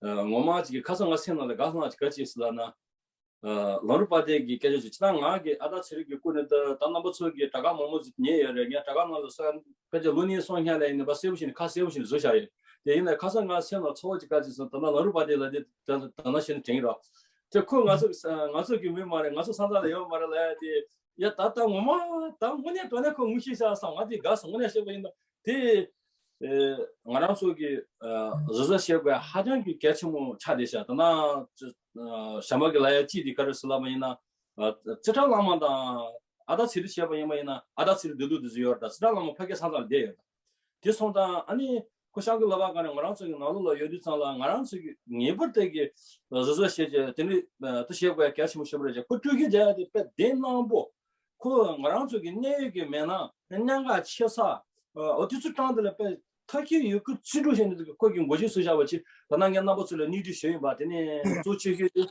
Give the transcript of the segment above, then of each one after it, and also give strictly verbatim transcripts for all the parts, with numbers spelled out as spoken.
ངོ་མ་ཅིག་གི་ཁ་སང་ང་སེམས་ནང་ལ་དགའ་སྣང་ཅིག་ག་ཅིག་སི་ལ་ན། ལམ་རིམ་པ་དེ་གི་སྐད་ཆ་ཅིག་ཅི་ད་ང་གི་ཨ་ད་ཚེ་རིང་གི་སྐུ་ནས་ད་ད་རྣམ་པ་ཚོ་གི་དྲ་ག་མང་མོ་ཟིག་ཉན་ཡོད་རེད། ངས་དྲ་ག་ནང་ལ་སོང་ཕལ་ཆེར་ལོ་གཉིས་སོང་སྔོན་ལ་ཡིན་ནས་པ་གསལ་པོ་ཞིག་ནས་ཁ་གསལ་པོ་ཞིག་ནས་བཟོས་བཞག་ཡོད། དེ་ཡིན་ན་ཁ་སང་ང་སེམས་ལ་ཚོར་བ་ཅིག་ག་ཅིག་སོང་ད་ན་ལམ་རིམ་པ་དེ་ལ་དེ་ད་ན་ཤེས་ནས་དྲན་གི་རོགས། དེ་ཁོ་ང་ཚོ་ང་ཚོ་གི་མི་མ་རེད། ང་ཚོ་ས་མཚམས་ལ་ཡོད་མ་རེད་ལ་དེ། ཡ་ད་ལྟ་ངོ་མ་ད་དངོས་གནས་དྲང་གནས་ཁོ་ངོ་ཤེས་བྱ་བསམ་ང་དེ་དགའ་སོང་། དངོས་གནས་བཤད་པ་ཡིན་ན་དེ་ང་རང་ཚོ་གི་བཟོ་བཟོ་བྱེད་དགོས་ཧ་ཅང་གི་གལ་ཆེན་མོ་ཆགས་བསྡད་ཤག་ད་ན་ཞྭ་དམར་གི་ལ་ཡ་གཅིག་དེ་ག་རེ་ཟེར་ལབ་པ་ཡིན་ན། ཙི་ཏྲ་བླ་མ་དང་ཨ་ད་ཚེ་རིང་བྱས་པ་ཡིན་པ་ཡིན་ན་ཨ་ད་ཚེ་རིང་བདེ་སྡུག་དེ་ཚོ་ཡོད་རེད། ད་ཙི་ཏྲ་བླ་མ་ཕ་གིའི་ས་མཚམས་ལ་བསྡད་ཡོད་རེད། དེ་སོང་ཙང་ཨ་ནི་ཁོ་ཤང་གི་ལོ་བ་ག་ནས་ང་རང་ཚོ་གི་ནང་ལོགས་ལ་ཡོད་དུས་ཙང་ལ་ང་རང་ཚོ་གི་ངེས་པར་དེ་གི་བཟོ་བཟོ་བྱེད་ཀྱི་དེ་འདྲའི་དུ་བྱེད་དགོས་གལ་ཆེན་པོ་ཞིག་རེད་ཅེས་ཁོ་སྤྲོད་ཤེས་བྱ་ཡ་དེ་དཔེ་བདེ་གནང་པོ། ཁོ་ང་རང་ཚོ་གི་གནད་ཡོད་ཀྱི་མེད་ན་གནད་འགག་ཆེ་ས་འོ་དུས་ཚོད་གྲངས་དེ་ལ་དཔེ་ཐབས་ཤེས་ཡོད་ཁུལ་རྩིས་སྤྲོད་བྱས་ནས་ཁོ་གི་འགོ་ཁྲིད་སུ་བཞག་པ་ཅིག་ད་ན་ངས་རྣམ་པ་ཚོ་ལ་སྙིང་བསྡུས་ཞུས་ཡིན་པ། དེ་ནས་གཙོ་ཆེ་ཤོས་དེ།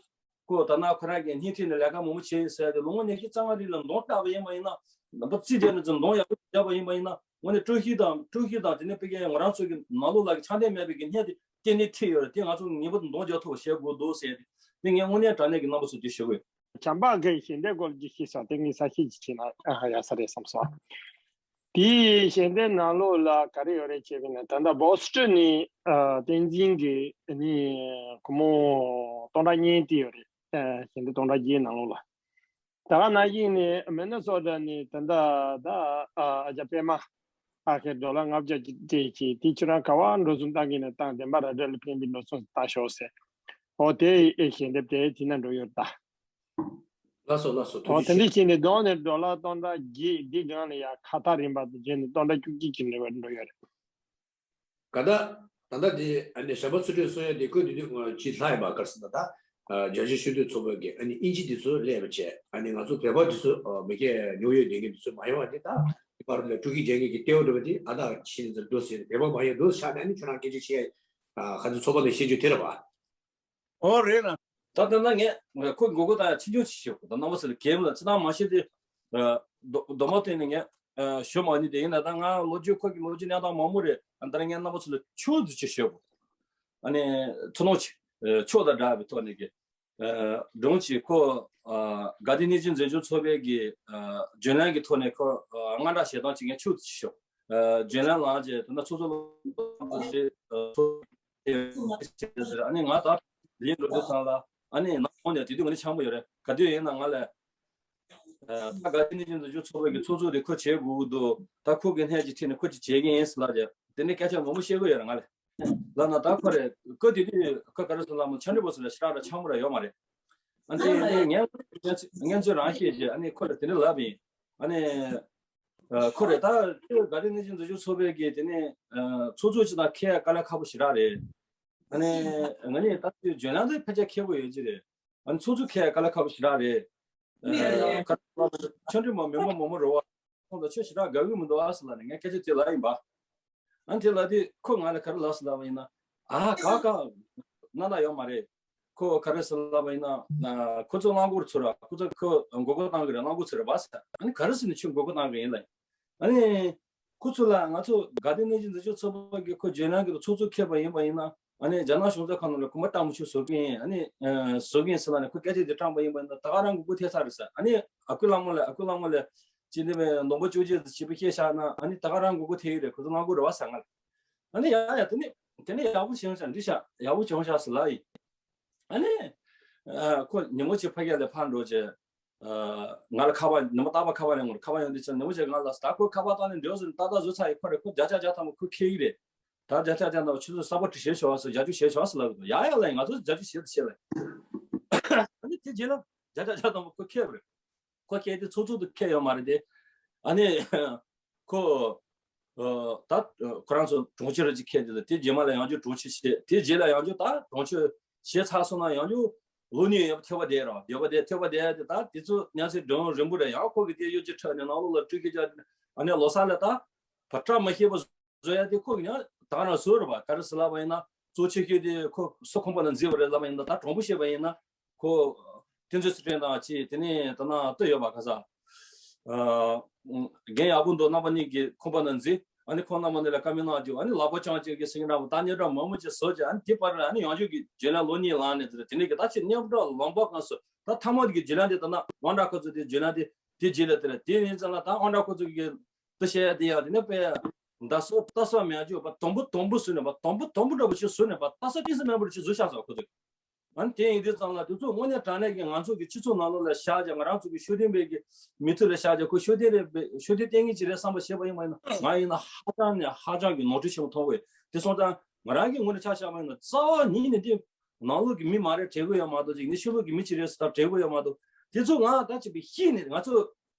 ཁོ་ད་ནང་ཁོ་རང་གིས་སྙིང་ཐིག་ནས་ལས་ཀ་མང་པོ་བྱས་ཡིན་ཟེར་ཏེ་ལོ་ངོ་ཉི་ཤུ་རྩ་ལྔ་རིང་ལ་གདོང་བལྟས་པ་ཡིན་པ་ཡིན་ན། ནམ་པ་རྩིས་དེ་ནས་ཙམ་གདོང་ཡག་པོ་བརྒྱབ་པ་ཡིན་པ་ཡིན་ན་དངོས་གནས་སྤྲོ་སྐྱིད་དང་སྤྲོ་སྐྱིད་དང་དེ་ནས་ཕ་གིའི་ང་རང་ཚོ་གི་ནང་ལོགས་ལ་གི་ཆགས་ལྡན་མེད་པའི་གི་གནས་དེ་གཏན་ནས་ཁྲིད་ཡོད་རེད། དེ་ང་ཚོ་ངེས་པར་དུ་གདོང་རྒྱག་ཐུབ་པ་བྱེད་དགོས་འདུག་ཟེར་ཏེ་དེ་ངས་དངོས་གནས་དྲང་གནས་ཀྱི་རྣམ་པ་ཚོ་དེ་ཞུ་གི་ཡོད། བྱམས་པ་གིས་ཞལ་འདེབས་སྐོར་གྱི་ཤེས་སོང་། དེ་ངས་ས་ཤེས་ཀྱི་བྱས་ན་ཡག་ས་རེད་བསམ་སོང་། དེའི་ཞལ་འདེབས་ནང་ལོགས་ལ་ག་རེ་ཡོད་རེད་ཅེས་པས་ན། ད་ལྟ་བོ་སི་ཊོན་ནས་བསྟན་འཛིན་གྱིས་ནི་སྒོར་མོ་སྟོང་ཕྲག་གཉིས་སྟེར་ཡོད་རེད། ཞལ་འདེབས་སྟོང་ཕྲག་བརྒྱད་ནང་ལོགས་ལ། ད་ག་ནང་བཞིན་ནས་མི་ནི་སོ་ཊ་ནས་ད་ལྟ་ད་ཨ་ཅག་པད་མ་ཨ་ཁེ་ཌོ་ལར་ལྔ་བརྒྱ་ཅིག་སྤྲད་ཀྱིས་དེ་ཁྱོད་རང་ག་པར་འགྲོ་སོང་བཏང་གི་ན་བཏང་། བདེན་པ་ར་འདྲ་ལ་ཕན་པའི་འགྲོ་སོང་བཏང་ཤོག་ཟེར། འོ་དེ་ཞལ་འདེབས་དེ་དེ་ན་འགྲོ་ཡོད་ད། ལགས་སོ་ལགས་སོ། ཐུགས་རྗེ་ཆེ། དེ་འདྲ་བྱས་ནས་གདོང་ནས་ཌོ་ལར་སྟོང་ཕྲག་བརྒྱད་འདི་སྒང་ལ་ཡ་ཁ་ཐག་རིང་བ་དང་བརྒྱད་ནས་སྟོང་ཕྲག་བཅུ་གཅིག་གི་འབྲེལ་བ་འགྲོ་ཡོད་རེད། ག་ད་ད་ལྟ་དེ་ཨ་ནི་ཞྭ་དམར་ཚུལ་ཁྲིམས་གསུང་ཡ་དེ་ཁོས་དེ་དུས་ང་ཅི་ལྷ་ཡིན་པ་གར་སོང་ད། ད་རྒྱ་ཆེའི་ཤེས་འདོད་ཚོགས་པ་གི་ཨ་ནི་ཨིན་ཇི་དེ་ཚོ་ལས་པ་བྱས། ཨ་ནི་ང་ཚོ་བོད་པ་དེ་ཚོ་མི་སྐད་ཉོ་ཡོད་དེ་གི་དེ་ཚོ་མ་ཡོང་བ་དེ་ད་དེ་པར་ལ་སྤྲོ་སྐྱིད་རྒྱག་མཁན་གི་ལྟེ་བ་འདྲ་བ་དེ་ཨ་ད་ཕྱིན་ཙང་འགྲོ་ཟེར་བོད་པ་མ་ཡོང་འགྲོ་ཤག་ནས་ཨ་ནི་ཁྱོད་རང་སྐད་ཆ་བཤད་ཡ་ཁ་ཚོ་ཚོགས་པ་ནས་བཤད་རྒྱུ་དེ་རེད་པ། ཨོ་རེད་ལ། ད་ལྟ་ན་ངས་ཁོ་མགོ་སྐོར་བཏང་ཡ་ཆེ་ཆུང་ཆེ་ཞིག་ད་རྣམ་པ་ཚོ་ལ་གལ་མི་ལ་ཅི་ཐང་མ་ཤེས་ཏེ། རྡོ་རྡོ་མ་བཏོན་ནས་ངས་ཞུ་མ་ནི་དེ་ཡིན་ན་ད་ང་ལོ་རྒྱུས་ཁོ་གི་ལོ་རྒྱུས་གནས་སྟངས་མང་པོ་རེད། ད་ངས་རྣམ་པ་ཚོ་ལ་ཆུང་དུ་ཅིག་ཞུ་དགོས། ཨ་ནི་ཐུགས་སྣང་ཆེ་ཆོག་དང་འདྲ་བའི་ཐོག་ནས་ཀྱི་སྒྲུང་ཅིག་ཁོ་དགའ་ལྡན་གནས་ཆེན་འཛིན་སྐྱོང་ཚོགས་པའི་གི་བརྗོད་ལམ་གྱི་ཐོག་ནས་ཁོ་དངངས་སྐྲག་བྱེད་སྟངས་ཅིག་ངས་ཆུང་དུ་ཅིག་ཞུ། བརྗོད་ལམ་ལངས་རྗེས་ད་ལྟ་ཚོགས་གཙོ་ལ་ཨ་ནི་ང་ད་ལིང་འགྲོ་དུས་ཚང་ལ་ཨ་ནི་ནང་ཁོང་ནས་དེ་དུས་ང་ནི་འཆམ་པོ་ཡོད་རེད། ག་དུས་ཡིན་ན་ང་ལ་ད་ག་དེ་ནི་ཅན་དུ་ཅུ་ཚོགས་པའི་གི་ཚོགས་གཙོ་དེ་ཁོ་བྱེད་དགོས་ཀྱི་འདུག་ད་ཁོ་གི་སྣེ་གཅིག་ཁྲིད་ནས་ཁོ་ཅིག་བྱེད་ཀྱི་ཡིན་ཟེར་ལབ་རྗེས་དེ་ནི་སྐད་ཆ་མང་པོ་བཤད་ཀྱི་ཡོད་རེད། ང་ལ་ལབ་ན་ད་ཁོ་རེད་ཁོ་དེ་དུས་ཁོ་ག་རེ་ཟེར་ལབ་མོ་ཆ་འདྲི་པོ་ཟེར་ལ་ཞེ་དྲག་འཆམ་པོ་ར་ཡོད་མ་རེད། ཨ་ནི་དེ་ངས་ངས་ཚོད་རང་བཤད་རྗེས་ཨ་ནི་ཁོ་ལ་དེ་འདྲ་ལབ་ཡིན། ཨ་ནི། ཁོ་རེ་ད་ཁོས་ག་རེ་ནི་ཅི་འཛུལ་ཞུགས་ཚོགས་པའི་གི་དེ་ནས་ཚོགས་གཙོ་ཅི་དང་ཁེ་དཀའ་ལས་ཁག་པོ་ཞེ་དྲག་རེད། ཨ་ནི་ང་ནི་ད་དུས་འཇོན་ལང་དེ་ཕལ་ཆེར་ཁེ་པོ་ཡོད་ཀྱི་རེད། ཨ་ནི་ཚོགས་གཙོ་ཁེ་དཀའ་ལས་ཁག་པོ་ཞེ་དྲག་རེད། ཁ་ཆོ་འདྲི་མ་མི་མ་མོ་མོ་རོ་བ་ཁོང་ཚོ་ཆོས་ཞེ་དྲག་དགའ་གི་མི་འདུག་ཨ་ཟེར་ལ་ནི་ངས་སྐད་ཆ་དེ་ལབ་ཡིན་པ། ཨ་ནི་དེ་ལ་དེ་ཁོ་ང་ལ་ག་རེ་ལབ་སོང་ལབ་པ་ཡིན་ན། ཨ་ག་ག་ན་ན་ཡོད་མ་རེད། ཁོ་ག་རེ་ཟེར་ལབ་པ་ཡིན་ན། ཁོ་ཚོ་རླངས་འཁོར་ཚུར་ར་ཁོ་ཚོ་ཁོ་མགོ་སྐོར་བཏང་གི་རེད། རླངས་འཁོར་ཚུར་ར་བ་ཟེར། ཨ་ནི་ག་རེ་ཟེར་ནས་ཁྱོད་མགོ་སྐོར་བཏང་གི་ཡིན་ལབ། ཨ་ནི་ཁོ་ཚོ་ལ་ང་ཚོ་དགའ་ལྡན་གནས་ཆེན་འཛིན་སྐྱོང་ཚོགས་པ་གི་ཁོ་འཇོན་ལང་གི་ཚོགས་གཙོ་ཁེལ་བ་ཡིན་པ་ཡིན་ན། ཨ་ནི་རྒྱ་ནག་གཞུང་ཚབ་ཁང་ནང་ལ་གོམ་པ་སྤྲང་པོ་ཞིག་བཟོ་གི་ཡིན། ཨ་ནི་བཟོ་གི་ཡིན་ཟེར་ལབ་ནས་ཁོ་སྐད་ཆ་དེ་དྲངས་པ་ཡིན་པ་ཡིན་ན་ད་ག་རང་མགོ་སྐོར་ཐེབས་ཚར་རེད་ཟེར། ཨ་ནི་ཨ་ཁུ་ལགས་མོ་ལ་ཨ་ཁུ་ལགས་མོ་ལ་ཅི་འདི་བའི་ནོར་བུ་བཅོ་བརྒྱད་ཅིག་བཤད་བཞག་ན་ཨ་ནི་ད་ག་རང་མགོ་སྐོར་ཐེབས་ཀྱི་རེད། ཁོ་ཚོ་རླངས་འཁོར་རེད་བ་ཟེར་ང་ལ། ཨ་ནི་ཡ་ཡ་དེ་ནི་དེ་ནི་ཡག་པོ་བྱུང་ཤག་འགྲིག་ཤག་ཡག་པོ་བྱུང་ཤག་ཟེར་ལབ་ཡིན། ཨ་ནི། ཁོ་ཉིན་མོ་གཅིག་ཕ་གི་ལ་ཕར་འགྲོ་རྗེས། ང་ལ་ཁ་པར་ཉིན་མོ་རྟག་པར་ཁ་པར་ཡོང་གི་རེད། ཁ་པར་ཡོང་དུས་ཙང་ཉིན་མོ་གཅིག་ང་ལ་ད་ཁོ་ཁ་པར་བཏང་ནས་འགྲོ་ཟེར་ནས་ཏག་ཏག་བཟོས་ཚར་ཡིན། ཁོ་རེད་ཁོ་བརྒྱ་ཆ་བརྒྱ་ཐམ་པ་ཁོ་ཁེལ་གི་རེད། ད་བརྒྱ་ཆ་བརྒྱ་ཐམ་པ་ཁྱོད་ཚོ་གསར་པ་བྲིས་བྱས་ཆོག་ཟེར་རྒྱ་སྐྱོར་བྱས་ཆོག་ཟེར་ལབ་གི་འདུག་ཡ་ཡ་ལབ་ཡིན། ང་ཚོ་རྒྱ་སྐྱོར་བྱས་ད་བྱས་ལབ་ཡིན། ཨ་ནི་དེ་རྗེས་ལ་བརྒྱ་ཆ་བརྒྱ་ཐམ་པ་ཁོ་ཁེལ་བ་རེད། ཁོ་ཁེལ་དེ་ཚོགས་གཙོ་དུ་ཁེལ་ཡོད་མ་རེད་དེ། ཨ་ནི། ཁོ། ད་ཁོ་རང་ཚོ་གྲོང་ཁྱེར་ར་ཅིག་ཁེལ་དེ་ལ་དེ་རྗེས་མ་ལ་ཡང་བསྐྱར་གྲོང་ཁྱེར་བྱས་དེ་རྗེས་ལ་ཡང་བསྐྱར་ད་གྲོང་ཁྱེར་བྱས་ཚར་སོང་ན་ཡང་བསྐྱར་ལོ་གཉིས་ཡོད་པ་ཐེ་བ་བསྡད་ར་བསྡད་པ་བསྡད་ཐེ་བ་བསྡད་དེ་ད་དེ་ཚོ་ཉ་ཚེ་སྒྲུང་རིང་པོ་རེད། ཡང་ཁོ་གི་དེ་གཡོ་ཅིག་ཁྲོད་ནས་ནང་ལོགས་ལ་སྤྲུལ་སྐད་རྒྱག་ཨ་ནི་ལོ་གསར་ལ་ད་བ་སྤྲ་མ་ཤེས་པ་བཟོ་ཡ་དེ་ཁོ་གི་ཉ་ད་ག་རང་བཟོས་ར་བ་ག་རེ་ཟེར་ལབ་པ་ཡིན་ན་གཙོ་ཆེ་ཤོས་དེ་ཁོ་སུ་ཁང་པ་ལ་འཛིན་པ་རེད་ལབ་པ་ཡིན་ན་ད་དྲང་པོ་བཤད་པ་ཡིན་ན། ཁོ། ཐེན་ཙེ་སི་ཀྲེན་དང་ཅི་དེ་ནས་ད་ན་ལྟོས་ཡོད་པ་ག་ས། རྒན་ཡག་པོ་འདུག་རྣམ་པ་གཉིས་ཀྱི་ཁང་པ་ནང་འཛུལ། ཨ་ནི་ཁོང་རྣམ་པ་ནི་ལ་བཀའ་མོལ་གནང་རྒྱུ། ཨ་ནི་ལག་པ་བརྐྱངས་བྱས་ཀྱི་སེང་འདྲ་པོ་ད་སྙན་གྲགས་མང་པོ་ཅིག་བཟོ་བྱས། ཨ་ནི་དེ་བར་ལ་ཨ་ནི་ཡང་བསྐྱར་གྱི་བརྗེ་ལེན་ལོ་གཉིས་ལངས་ནས་དེ་ལ་དེ་ནས་གི་ད་ཆེས་སྙན་གྲགས་ལམ་པ་གང་སོ། ད་མཐའ་མ་དེ་གི་བརྗེ་ལེན་དེ་ད་ན་དབང་གྲགས་ཁོ་ཚོ་དེ་བརྗེ་ལེན་དེ་དེ་རྗེས་ལ་དེ་ལ་དེ་ཡིན་ཙང་ལ་ད་དབང་གྲགས་ཁོ་ཚོ་གི་དུ་བཤད་ཡ་དེ་ཡ་དེ་ནས་དཔེ་ད་སོ་ད་སོ་མེད་རྒྱུ་པ་དུམ་བུ་དུམ་བུ་བཟོས་ནས་པ་དུམ་བུ་དུམ་བུ་འདྲ་པོ་ཞིག་བཟོས་ནས་པ་ད་སོ་ཏིང་སི་མེད་པོ་ཞིག་བཟོས་བཞག་སོ་ཁོ་ཚོ། ཨ་ནི་དེ་ཡིན་དུས་ཙམ་ལ་དེ་ཚོ་དངོས་གནས་དྲང་གནས་ཀྱི་ང་ཚོ་གི་སྤྱི་ཚོགས་ནང་ལོགས་ལ་བཞག་ཀྱང་ང་རང་ཚོ་གི་ཤུགས་ལྡན་པའི་གི་མི་ཚོ་ལ་བཞག་ཀྱང་ཁོ་ཤུགས་ལྡན་རེད་པས་ཤུགས་ལྡན་གཏན་ངེས་ཅིག་རེད་བསམ་པ་བྱས་པ་ཡིན་པ་ཡིན་ན། ང་ཡིན་ན་ཧ་ཅང་ནས་ཧ་ཅང་གི་ནོར་འཁྲུལ་ཆེན་པོ་མཐོང་བས། དེ་སོང་ཙང་ང་རང་གི་ངོས་ནས་ཆ་བཞག་པ་ཡིན་ན་རྩ་བ་ཉིད་ནས་དེ་ནང་ལོགས་ཀྱི་མི་མ་རེད་དྲན་གི་ཡོད་མ་གཏོགས། ཅིག་ནི་ཕྱི་ལོགས་ཀྱི་མི་ཅིག་རེད་ཟེར་ད་དྲན་གི་ཡོད་མ་གཏོགས། དེ་ཚོ་ང་ད་ཅིག་པའི་ཤེས་ནས་ང་ཚོ་བོད་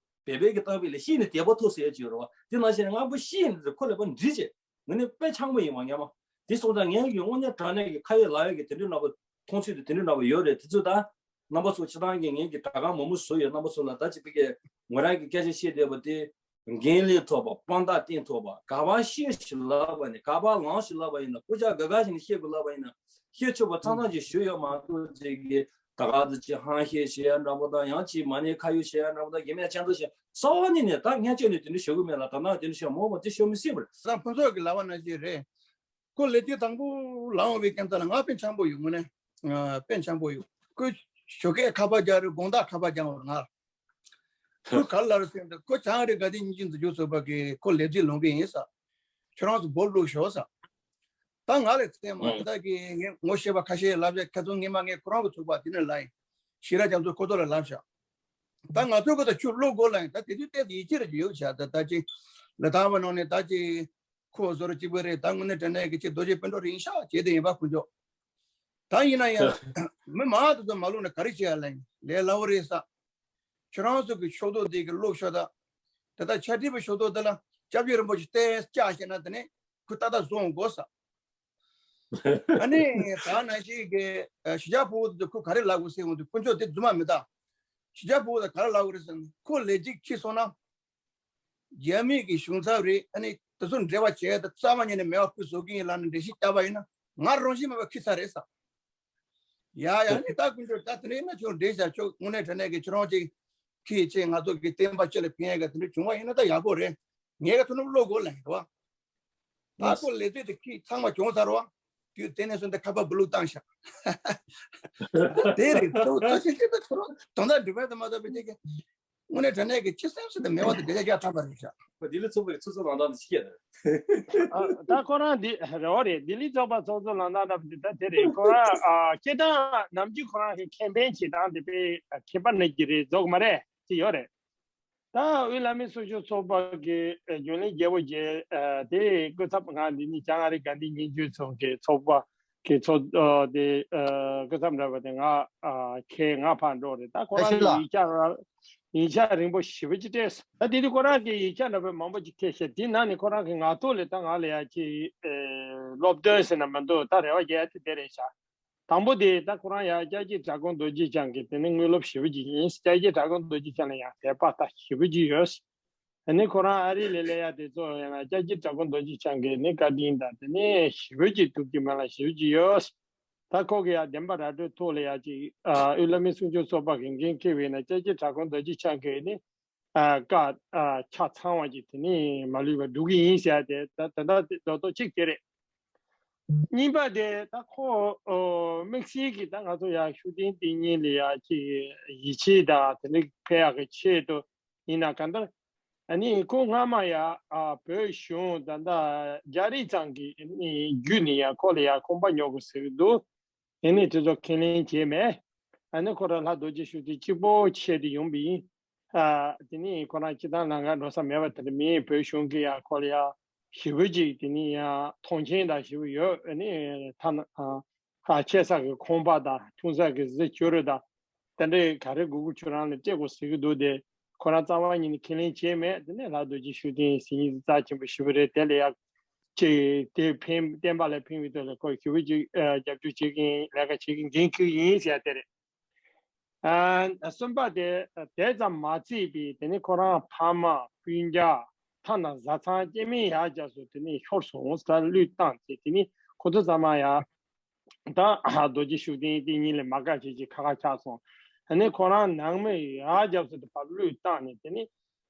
པའི་གི་ལྟ་བའི་ལ་ཤེས་ནས་དད་པ་ཐོབ་ཟེར་ཡ་ཅིག་ཡོད་རེད་བ། དེ་ནང་བཞིན་ང་བུ་ཤེས་ནས་ཁོ་ལ་པ་འདྲི་བྱེད། ངས་ནི་དཔེ་ཆེན་པོ་ཡིན་པ་སྙམ། དེ་སོང་ཙང་ངས་ཀྱི་དངོས་གནས་དྲང་གནས་ཀྱི་ཁ་ཡོད་ལག་ཡོད་ཀྱི་དེ་འདྲའི་རྣམ་པ་མཐོང་ཚུལ་དེ་དེ་འདྲའི་རྣམ་པ་ཡོད་རེད། དེ་ཚོ་ད་རྣམ་པ་ཚོ་སྤྱིར་བཏང་གི་ངས་ཀྱི་དྲ་ཁང་མང་པོ་བཟོ་ཡོད། རྣམ་པ་ཚོ་ལ་ད་ཅིག་པའི་གི་ང་རང་གི་སྐད་ཆ་བཤད་བསྡད་པ་དེ་འགན་ལེན་ཐོབ་པ་དཔང་རྟགས་བསྟན་ཐུབ་པ། ག་པར་བཤད་ཞིག་ལབ་པ་ནི་ག་པར་ལངས་ཞིག་ལབ་པ་ཡིན་ན་སྐུ་ཅག་དགའ་དགའ་ཞིག་ནས་བཤད་དགོས་ལབ་པ་ཡིན་ན་བཤད་ཆོག་པ་ཚང་ཚང་ཅིག་ཞུས་ཡོད་མ་གཏོགས། ཅིག་གི་ད་ག་ཚོད་ཅིག་ཧང་ཤེད་བྱེད་ཡ་འདྲ་པོ་དང་ཡང་ཅིག་མ་ཎི་ཁ་ཡོད་བྱེད་ཡ་འདྲ་པོ་དང་དགེ་མེད་ཅན་ཚོ་བྱེད་རྩ་བ་ཉིད་ནས་ད་ངས་ཁྱོད་ནས་དེ་འདྲ་ཞུ་གི་མེད་ལ། ད་ནང་དེ་འདྲ་བཤད་མོ་བ་དེ་ཤོད་མི་སྲིད་པ་རེད། ད་ཕུན་ཚོགས་ཀྱི་ལབ་པ་ནང་བཞིན་རེད། ཁོ་ལས་དུས་དང་པོ་ལངས་པའི་སྐབས་དེ་ལ་ང་དཔེ་འཆམ་པོ་ཡོད། དངོས་གནས་དཔེ་འཆམ་པོ་ཡོད། ཁོས་ཞོགས་ཀས་ཁ་པར་རྒྱག་རེད། དགོང་དག་ཁ་པར་རྒྱག་པ་རེད། ང་ཁོས་ག་རེ་ལབ་རེད་ཟེར་ན། ཁོ་བྱང་རི་དགའ་ལྡན་སྙིང་རྗེ་འཛིན་སྐྱོང་ཚོགས་པ་གིས་ཁོ་ལས་དུས་ལངས་ཀྱི་ཡིན་ས། ཁྱོད་རང་ཚོ་སྦོ་བླུགས་ཤོག་ས། ད་ང་ལ་ཚད་མ་ད་གི་ངས་ངོ་ཤེས་པ་ཁ་ཤས་ལབ་བྱས། ཁ་ཚོན་ངས་མ་ངས་ཁོ་རང་གི་ཚོགས་པ་དེ་ནས་ལབ་ཡིན། ཞི་ར་རྒྱ་མཚོ་ཁོ་ཚོ་ལ་ལབ་ཤག། ད་ང་ཚོ་གི་ད་ཆུ་བླུག་དགོས་ལབ་ཡིན། ད་དེ་དུས་ཏོག་ཙམ་ཡིད་ཆེས་རེ་ཡོད་ཤག། ད་ད་ཅི་ལ་དྭགས་པ་ནང་ནས་ད་ཅི་ཁོ་བཟོ་ར་གཅིག་པ་རེད། ད་དངོས་གནས་དྲང་གནས་ཀྱི་ཅི་རྡོ་རྗེ་སྤུན་གྲོགས་རེད་ཤག་བྱས་དེ་ཡིན་པ་ཁོ་ཚོ། ད་ཡིན་ན་ཡང་མི་མང་དེ་ཚོ་མ་བླུགས་ན་ག་རེ་བྱེད་ཡ་ལབ་ཡིན། ལས་སླ་བོ་རེད་ས། ཁྱོད་རང་ཚོ་གི་ཕྱོགས་གཏོགས་དེ་གི་བླུགས་ཤོག་ད། དེ་ད་ཕྱག་བྲིས་པའི་ཕྱོགས་གཏོགས་དེ་ལ་སྐྱབས་རྗེ་རིན་པོ་ཆེ་ཏོག་ཙམ་བཅར་ཤེས་ན་དེ་ནས་ཁོ་ཏག་ཏག་བཟོ་འོང་དགོས་ས། ཨ་ནི་ད་ནང་བཞིན་གི་ཨ་གཞིས་ཆགས་ཕྲུ་གུ་དེ་ཁོ་ག་རེ་ལབ་དགོས་ཟེར་འོང་དུས། དཀོན་མཆོག་དེ་རྫུན་མ་མི་གདའ། གཞིས་ཆགས་ཕྲུ་གུ་དེ་ག་རེ་ལབ་དགོས་རེད་ཟེར་ན། ཁོ་ལས་ཅིག་ཁྱི་སོང་ན། རྒྱ་མི་གི་གཞུང་ཚབ་རེད། ཨ་ནི་དེ་ཚོ་འབྲེལ་བ་བྱས་ཏེ་རྩ་བ་ཉིད་ནས་མེད་པ་ཁོས་བཟོ་གི་ཡིན་ལབ་ནས་འགྲེལ་བཤད་བརྒྱབ་པ་ཡིན་ན། ང་རང་བཞིན་མེད་པ་ཁྱི་ཚ་རེད་ས། ཡ་ཡ། ཨ་ནི་ད་དཀོན་མཆོག་ད་དེ་འདྲ་ཡིན་ན་ཁྱོད་འགྲེལ་བཤད་ཆོག། དངོས་གནས་དྲང་གནས་ཀྱི་ཁྱོད་རང་ཅིག་ཁྱི་ཅིག་ང་ཚོ་གི་བསྟན་པ་སྤྱི་ལ་ཕན་ཡ་ག་དེ་འདྲ་བྱུང་བ་ཡིན་ན་ད་ཡག་པོ་རེད། ངས་ག་ཐུག་ན་བློ་གོ་ལ་ཡིན་རོ། ད་ཁོ་ལས་དོན་དེ་ཁྱི་ཚང་མ་བྱུང་ཚར་རོ། དུས་དེ་ནས་བཟུང་སྟེ་ཁ་པར་བུ་ལུག་བཏང་ཤག། དེ་རེད། ད་ད་ཤི་ཤི་ད་ཁོ་རང་དོན་དག་འགྲིག་པ་དང་མ་གཏོགས་པའི་ཅིག་གི་དངོས་གནས་དྲང་གནས་ཀྱི་ཅི་སེམས་སུ་དེ་མེད་པ་དེ་དེ་ལས་རྒྱ་ཐམ་པ་རེད་ཤག། ཁོ་ལྡི་ལི་ཚོགས་པའི་ཚོགས་གཙོ་ལངས་སྟངས་དེ་ཤེས་ཀྱི་རེད། ཨ། ད་ཁོ་རང་འདི་རེ་བ་རེད། ལྡི་ལི་ཚོགས་པ་ཚོགས་གཙོ་ལངས་སྟངས་འདྲ་པོ་དེ་ད་དེ་རེད། ཁོ་རང་ཨ་སྐད་གྲགས་ནམ་རྒྱུན་ཁོ་རང་གི་ཁེམ་པེན་བྱེད་སྟངས་དེ་དཔེ་ཁྱད་པར་ནི་གི་རེད། རྫོགས་མ་རེད་ཅི་ཡོད་རེད། ད་དབུས་བླ་མའི་གསུང་ཆོས་ཚོགས་པ་གི་རྒྱུན་ལས་བརྒྱད་པོ་བརྒྱད་དེ་སྐུ་ཚབ་ང་འདི་ནི་བྱང་ཨ་རི་དགའ་ལྡན་སྙིང་རྗེ་ཚོགས་ཀྱི་ཚོགས་པ་གི་ཚོགས་དེ་སྐུ་ཚབ་འདྲ་པོ་དེ་ང་ཁེ་ང་ཕར་འགྲོ་རེད། ད་ཁོ་རང་གི་ཡིག་ཆ་ཡིག་ཆ་རིང་པོ་ཞེ་པོ་ཅིག་སྤྲད་སོང་། ད་དེ་དུས་ཁོ་རང་གི་ཡིག་ཆ་འདྲ་པོ་མང་པོ་ཅིག་ཁེ་ཤེས། དེ་ནང་ནས་ཁོ་རང་གི་ངག་ཐོག་ལས་ད་ང་ལ་ཡ་ཅིག་སློབ་སྟོན་ཟེར་ན་མི་འདུག། ད་རེ་བ་རྒྱག་ཡ་དེ་དེ་རེད་ཤག། དང་པོ་དེ་ད་ཁོ་རང་ཡང་སྐྱབས་རྗེ་གྲྭ་ཀུན་རྡོ་རྗེ་འཆང་གི་དེ་ནི་དངོས་སློབ་ཞེ་པོ་ཅིག་ཡིན། སྐྱབས་རྗེ་གྲྭ་ཀུན་རྡོ་རྗེ་འཆང་ལ་ཡང་དད་པ་ད་ཞེ་པོ་ཅིག་ཡོད། དེ་ནི་ཁོ་རང་ཨ་རི་ལ་སླེབས་ཡ་དེ་ཚོ་ཡང་ན་སྐྱབས་རྗེ་གྲྭ་ཀུན་རྡོ་རྗེ་འཆང་གི་ནི་བཀའ་དྲིན་དང་དེ་ནི་ཞེ་པོ་ཅིག་ཐུགས་ཀྱི་མ་ལ་ཞེ་པོ་ཅིག་ཡོད། ད་ཁོ་གི་ཡང་བདེན་པ་ར་སྤྲོད་ཐོག་ལ་ཡ་ཅིག་ཨ་དབུས་བླ་མའི་གསུང་ཆོས་ཚོགས་པ་གི་འགན་འཁྱེར་བའི་ན་སྐྱབས་རྗེ་གྲྭ་ཀུན་རྡོ་རྗེ་འཆང་གི་ནི་ཨ་བཀའ་ཨ་ཆ་ཚང་བ་ཅིག་དེ་ནི་མ་ལུས་པ་སྒྲུབ་ཀྱི་ཡིན་ཟེར་ཏེ། ད་ད་ལྟ་རྡོག་རྡོག་གཅིག་དེ་རེད། གཉིས་པ་དེ་ད་ཁོ་ཨོ་དམིགས་བསལ་གྱི་ད་ང་ཚོ་ཡ་ཤུགས་ལྡན་བསྟེན་མཁན་ལ་ཡ་ཅིག་ཡིད་ཆེས་དང་དེ་འདྲ་འཕེལ་ཡག་གི་ཆེད་དུ་ཡིན་ན། གང་ལྟར་ཨ་ནི་ཁོ་སྔ་མ་ཡ་ཨ་བོད་གཞུང་ད་ལྟ་རྒྱ་རིགས་ཚང་གི་ཨ་ནི་བརྒྱུད་ནས་ཡ་ཁོ་ལ་ཡ་ཁོམ་པ་ཉོ་དགོས་ཟེར་གྱི་འདུག། དེ་ནས་དེ་ཚོ་ཁས་ལེན་བྱས་མེད། ཨ་ནི་ཁོ་རང་ལྷ་རྡོ་རྗེ་ཤུགས་ལྡན་གཅིག་པོ་ཆེད་དུ་ཡོང་པ་ཡིན། ཨ་དེ་ནས་ཁོ་རང་སྤྱིར་བཏང་ལམ་ཁ་འགྲོ་ས་མེད་པ་དེ་འདྲ་མིན། བོད་གཞུང་གིས་ཡང་ཁོ་ལ་ཡང་ཞེ་པོ་ཅིག་དེ་ནས་ཡང་མཐོང་ཆེན་དང་ཞེ་པོ་ཡོད། ཨ་ནི་ཐ་ན་ཨ་ཨ་ཆེ་ས་གི་ཁང་པ་དང་ཆུང་ས་གི་གཟི་བྱུ་རུ་དང་དེ་འདྲའི་ག་རེ་དགོས་དགོས་ཁྱོད་རང་ལ་སྤྲད་དགོས་ཟེར་གྱི་འདུག་སྟེ། ཁོ་རང་རྩ་བ་ཉིད་ནས་ཁས་ལེན་བྱས་མེད། དེ་ནས་ལྷ་རྡོ་རྗེ་ཤུགས་ལྡན་ཟེར་མཁན་རྩ་ཆེན་པོ་ཞེ་པོ་རེད། དེ་ལ་ཡང་ཅིག་དེ་ཕན་བསྟན་པ་ལ་ཕན་པའི་ཐོག་ལ་ཁོ་ཞེ་པོ་ཅིག་ཨ་རྒྱབ་སྐྱོར་བྱེད་ཀྱི་ཡིན། ལས་ཀ་བྱེད་ཀྱི་འགན་འཁུར་གྱི་ཡིན་ཟེར་དེ་རེད། ཨ་གསུམ་པ་དེ་དེ་ཙམ་མ་ཚད་པའི་དེ་ནི་ཁོ་རང་ཕ་མ་སྤུན་ཀྱག་ཐ་ན་བཟའ་ཚང་སྐྱེ་དམན་ཡར་རྒྱབ་སོ་དེ་ནི་ཤོར་སོང་ཟེར་བློས་བཏང་སྟེ། དེ་ནི་ཁོ་ཚོ་ཚང་མ་ཡ་ད་རྡོ་རྗེ་ཤུགས་ལྡན་དེ་གཉིས་ལ་མ་དགའ་བྱས་ཀྱི་ཁ་ཁ་ཆགས་སོང་། ཨ་ནི་ཁོ་རང་ནང་མི་ཡར་རྒྱབ་སོ་དེ་ཕར་བློས་བཏང་ནས། དེ་ནི་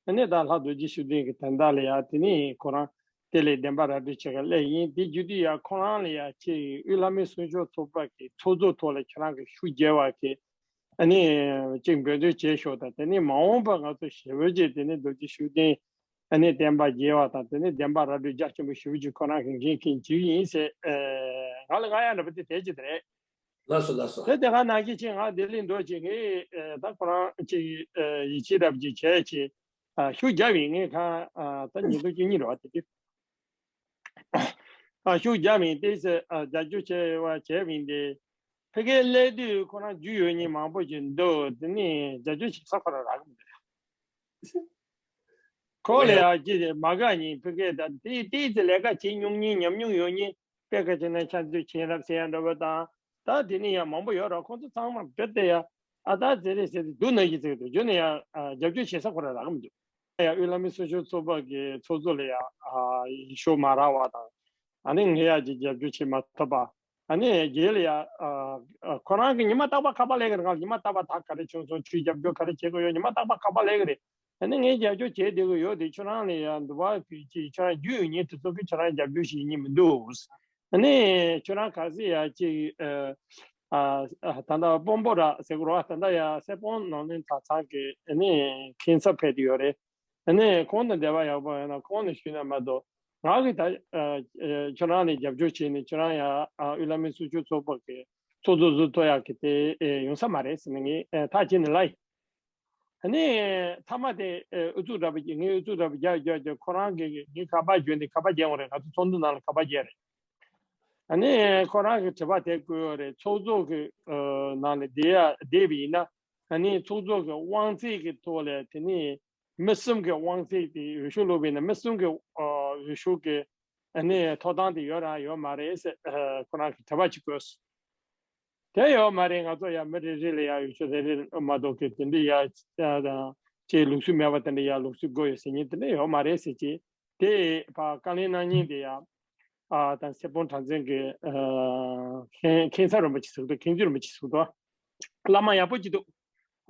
ཨ་ནི་ད་ལྷ་རྡོ་རྗེ་ཤུགས་ལྡན་གྱི་དོན་དག་ལ་ཡ་དེ་ནི་ཁོ་རང་ དེ་ལས་བདེན་པ་ར་སྤྲོད་བྱེད་ག་སླེབས་ཡིན། དེ་བརྒྱུད་དུས་ཡ་ཁོ་རང་ལ་ཡ་ཅིག་དབུས་ལྷ་མོའི་གསུང་ཆོས་ཚོགས་པ་གི་ཚོགས་གཙོ་ཐོག་ལ་ཁྱེད་རང་གི་ཤུགས་རྒྱས་པ་གི་ཨ་ནི་ཅིག་འབོད་འདོན་བྱེད་ཤོག་དང་། དེ་ནས་མ་འོངས་པ་ང་ཚོ་ཞེ་པོ་ཅིག་དེ་ནས་རྡོ་རྗེ་ཤུགས་ལྡན་ཨ་ནི་བསྟན་པ་རྒྱས་པ་དང་། དེ་ནས་བདེན་པ་ར་སྤྲོད་རྒྱ་ཆེན་པོ་ཞེ་པོ་ཅིག་ཁོ་རང་གི་འགན་འཁྱེར་གྱི་ཡིན་ཟེར། ང་ལ་ང་ཡ་འདྲ་པོ་དེ་དེ་ཅིག་རེད། ལགས་སོ་ལགས་སོ། དེ་དེ་ག་ནང་བཞིན་ཅིག་ང་ལྡི་ལི་འགྲོ་ཅིག་ངས་ད་ཁོ་རང་ཅིག་ཡིད་ཆེས་འདྲ་པོ་ཅིག་བྱས་ཅིག་ཤུགས་རྒྱབ་ཡིན། ངས་གང་ད་ཉིས་སྟོང་བཅུ་གཉིས་རེད་བ། དེ་དུས་ཤུགས་རྒྱབ་ཡིན། དེ་ཚེ་རྒྱབ་སྐྱོར་བྱས་པ་བྱས་པ་ཡིན་ཏེ། ཕ་གིར་སླེབས་དུས་ཁོ་རང་རྒྱུས་ཡོད་མཁན་མང་པོ་ཅིག་འདུག་དེ་ནས་རྒྱབ་སྐྱོར་བྱེད་ས་ཁོ་རང་རག་གི་མི་འདུག་ཁོ་ལ་ཡ་ཅི་མ་དགའ་མཁན་ཕ་གིར་ད་དེ་དེ་ཚེ་ལས་ཀ་བྱེད་མྱོང་མཁན་ཉམས་མྱོང་ཡོད་མཁན་དཔེ་ཁ་ཅིག་ན་ཆ་འདོད་མཁྱེན་རབ་ཟེར་ཡ་འདྲ་པོ་དང་། ད་དེ་ནས་ཡང་མང་པོ་ཡོད་ར། ཁོང་ཚོ་ཚང་མ་བེད་དེ་ཡ་ཨ་ད་ཟེར་རེད་ཟེར་དེ་སྡུག་ན་གི་ཟེར་དུ་རྒྱུ་ནས་ཡ་རྒྱབ་སྐྱོར་བྱེད་ས་ཁོ་རང་རག་གི་མི་འདུག་ཡ་དབུས་ལྷ་མོའི་གསུང་ཆོས་ཚོགས་པ་གི་ཚོགས་གཙོ་ལ་ཡ་ཤོག་མ་རག་པ་དང་། ཨ་ནི་ངས་ཡ་ཅིག་རྒྱབ་སྐྱོར་བྱེད་མ་ཐུབ་པ། ཨ་ནི་རྗེས་ལ་ཡ་ཨ་ཨ་ཁོ་རང་གི་ཉི་མ་རྟག་པར་ཁ་པར་སླེབས་ཀྱི་རེད། ང་ཉི་མ་རྟག་པར་ད་ག་རེ་བྱུང་སོང་། ཁྱོད་རྒྱབ་སྐྱོར་ག་རེ་བྱེད་དགོས་ཡོད། ཉི་མ་རྟག་པར་ཁ་པར་སླེབས་ཀྱི་རེད། ཨ་ནི་ངས་རྒྱབ་སྐྱོར་བྱེད་བསྡད་ཀྱི་ཡོད་དེ། ཁྱོད་རང་ལ་ཡ་འདུ་བ་ཅིག་ཁྱོད་རང་རྒྱུས་ཡོད་མཁན་དེ་ཚོ་གིས་ཁྱོད་རང་རྒྱབ་སྐྱོར་བྱེད་མཁན་མི་འདུག་ཨ་ནི་ཁྱོད་རང་གལ་སྲིད་ཡ་ཅིག་ཨ་ཨ་ད་ལྟ་དཔོན་པོ་ར་ཟེར་གྱི་རེད་བ། ད་ལྟ་ཡ་སེ་སྤོང་ནང་བློན་གྲྭ་ཚང་གི་ཨ་ནི་མཁན་ཚབ་ཕེབས་བསྡད་ཡོད་རེད། ཨ་ནི་ཁོང་དང་འབྲེལ་བ་ཡག་པོ་ཡོད་ན་ཁོང་ནས་ཞུས་ན་མ་གཏོགས། ང་གིས་ད་ཨ་ཨ་ཁྱོད་རང་ལ་རྒྱབ་སྐྱོར་བྱས་ནས་ཁྱོད་རང་ཡ་ཨ་དབུས་ལྷ་མོའི་གསུང་ཆོས་ཚོགས་པ་གི་ཚོགས་གཙོ་ཟུར་གཏོགས་ཡག་གི་དེ་ཨེ་ཡོང་ས་མ་རེད་ཟེར་ནས་ངས་ཨེ་ཐག་བཅད་ནས་ལབ་ཡིན། ཨ་ནི་མཐའ་མ་དེ་ཨེ་ཨུ་ཚུགས་འདྲ་པོ་བརྒྱབ། ངས་ཨུ་ཚུགས་འདྲ་པོ་བརྒྱབ་བརྒྱབ་བརྒྱབ། ཁོ་རང་གིས་ངས་ཁ་པར་བརྒྱབ་ནས་ཁ་པར་རྒྱག་ཡོང་རེད། ང་ཚོ་ཚོགས་འདུ་ནང་ལ་ཁ་པར་རྒྱག་རེད། ཨ་ནི་ཁོ་རང་གིས་དྲི་བ་དེ་བཀོད་ཡོད་རེད། ཚོགས་གཙོ་གི་ཨ་ནང་ལ་བསྡད་ཡ་བསྡད་པ་ཡིན་ན། ཨ་ནི་ཚོགས་གཙོ་གི་དབང་ཚད་ཀྱི་ཐོག་ལ་དེ་ནས་མི་གསུམ་གྱི་དབང་ཚད་དེ་འོས་ཤོག་བླུགས་པ་ཡིན་ན། མི་གསུམ་གྱི་ཨ་འོས་ཤོག་གི་ཨ་ནི་ཐོབ་ཐང་དེ་ཡོད་ར་ཡོད་མ་རེད་ཟེར་ཨ་ཁོ་རང་གིས་དྲི་བ་ཅིག་བཀོད་སོང་། དེ་ཡོད་མ་རེད། ང་ཚོ་ཡ་མི་རེ་རེ་ལ་ཡ་འོས་ཤོག་རེ་རེ་མ་གཏོགས་གི་དེ་འདྲ་ཡ་ཅིག་ལུགས་སྲོལ་མེད་པ་དེ་འདྲ་ཡ་ལུགས་སྲོལ་དགོས་ཡོད་ཟེར་མཁན་དེ་འདྲ་ཡོད་མ་རེད་ཟེར་གྱི། དེ་ཕར་བཀའ་ལན་གནང་མཁན་དེ་ཡ་ཨ་ད་སེ་སྤོང་གྲྭ་ཚང་གི་ཨ་མཁན་མཁན་ས་རིན་པོ་ཆེ་ཟེར་གི་འདུག་མཁན་ཆུང་རིན་པོ་ཆེ་ཟེར་གི་འདུག་བླ་མ་ཡག་པོ་ཅིག་འདུག་ཨ་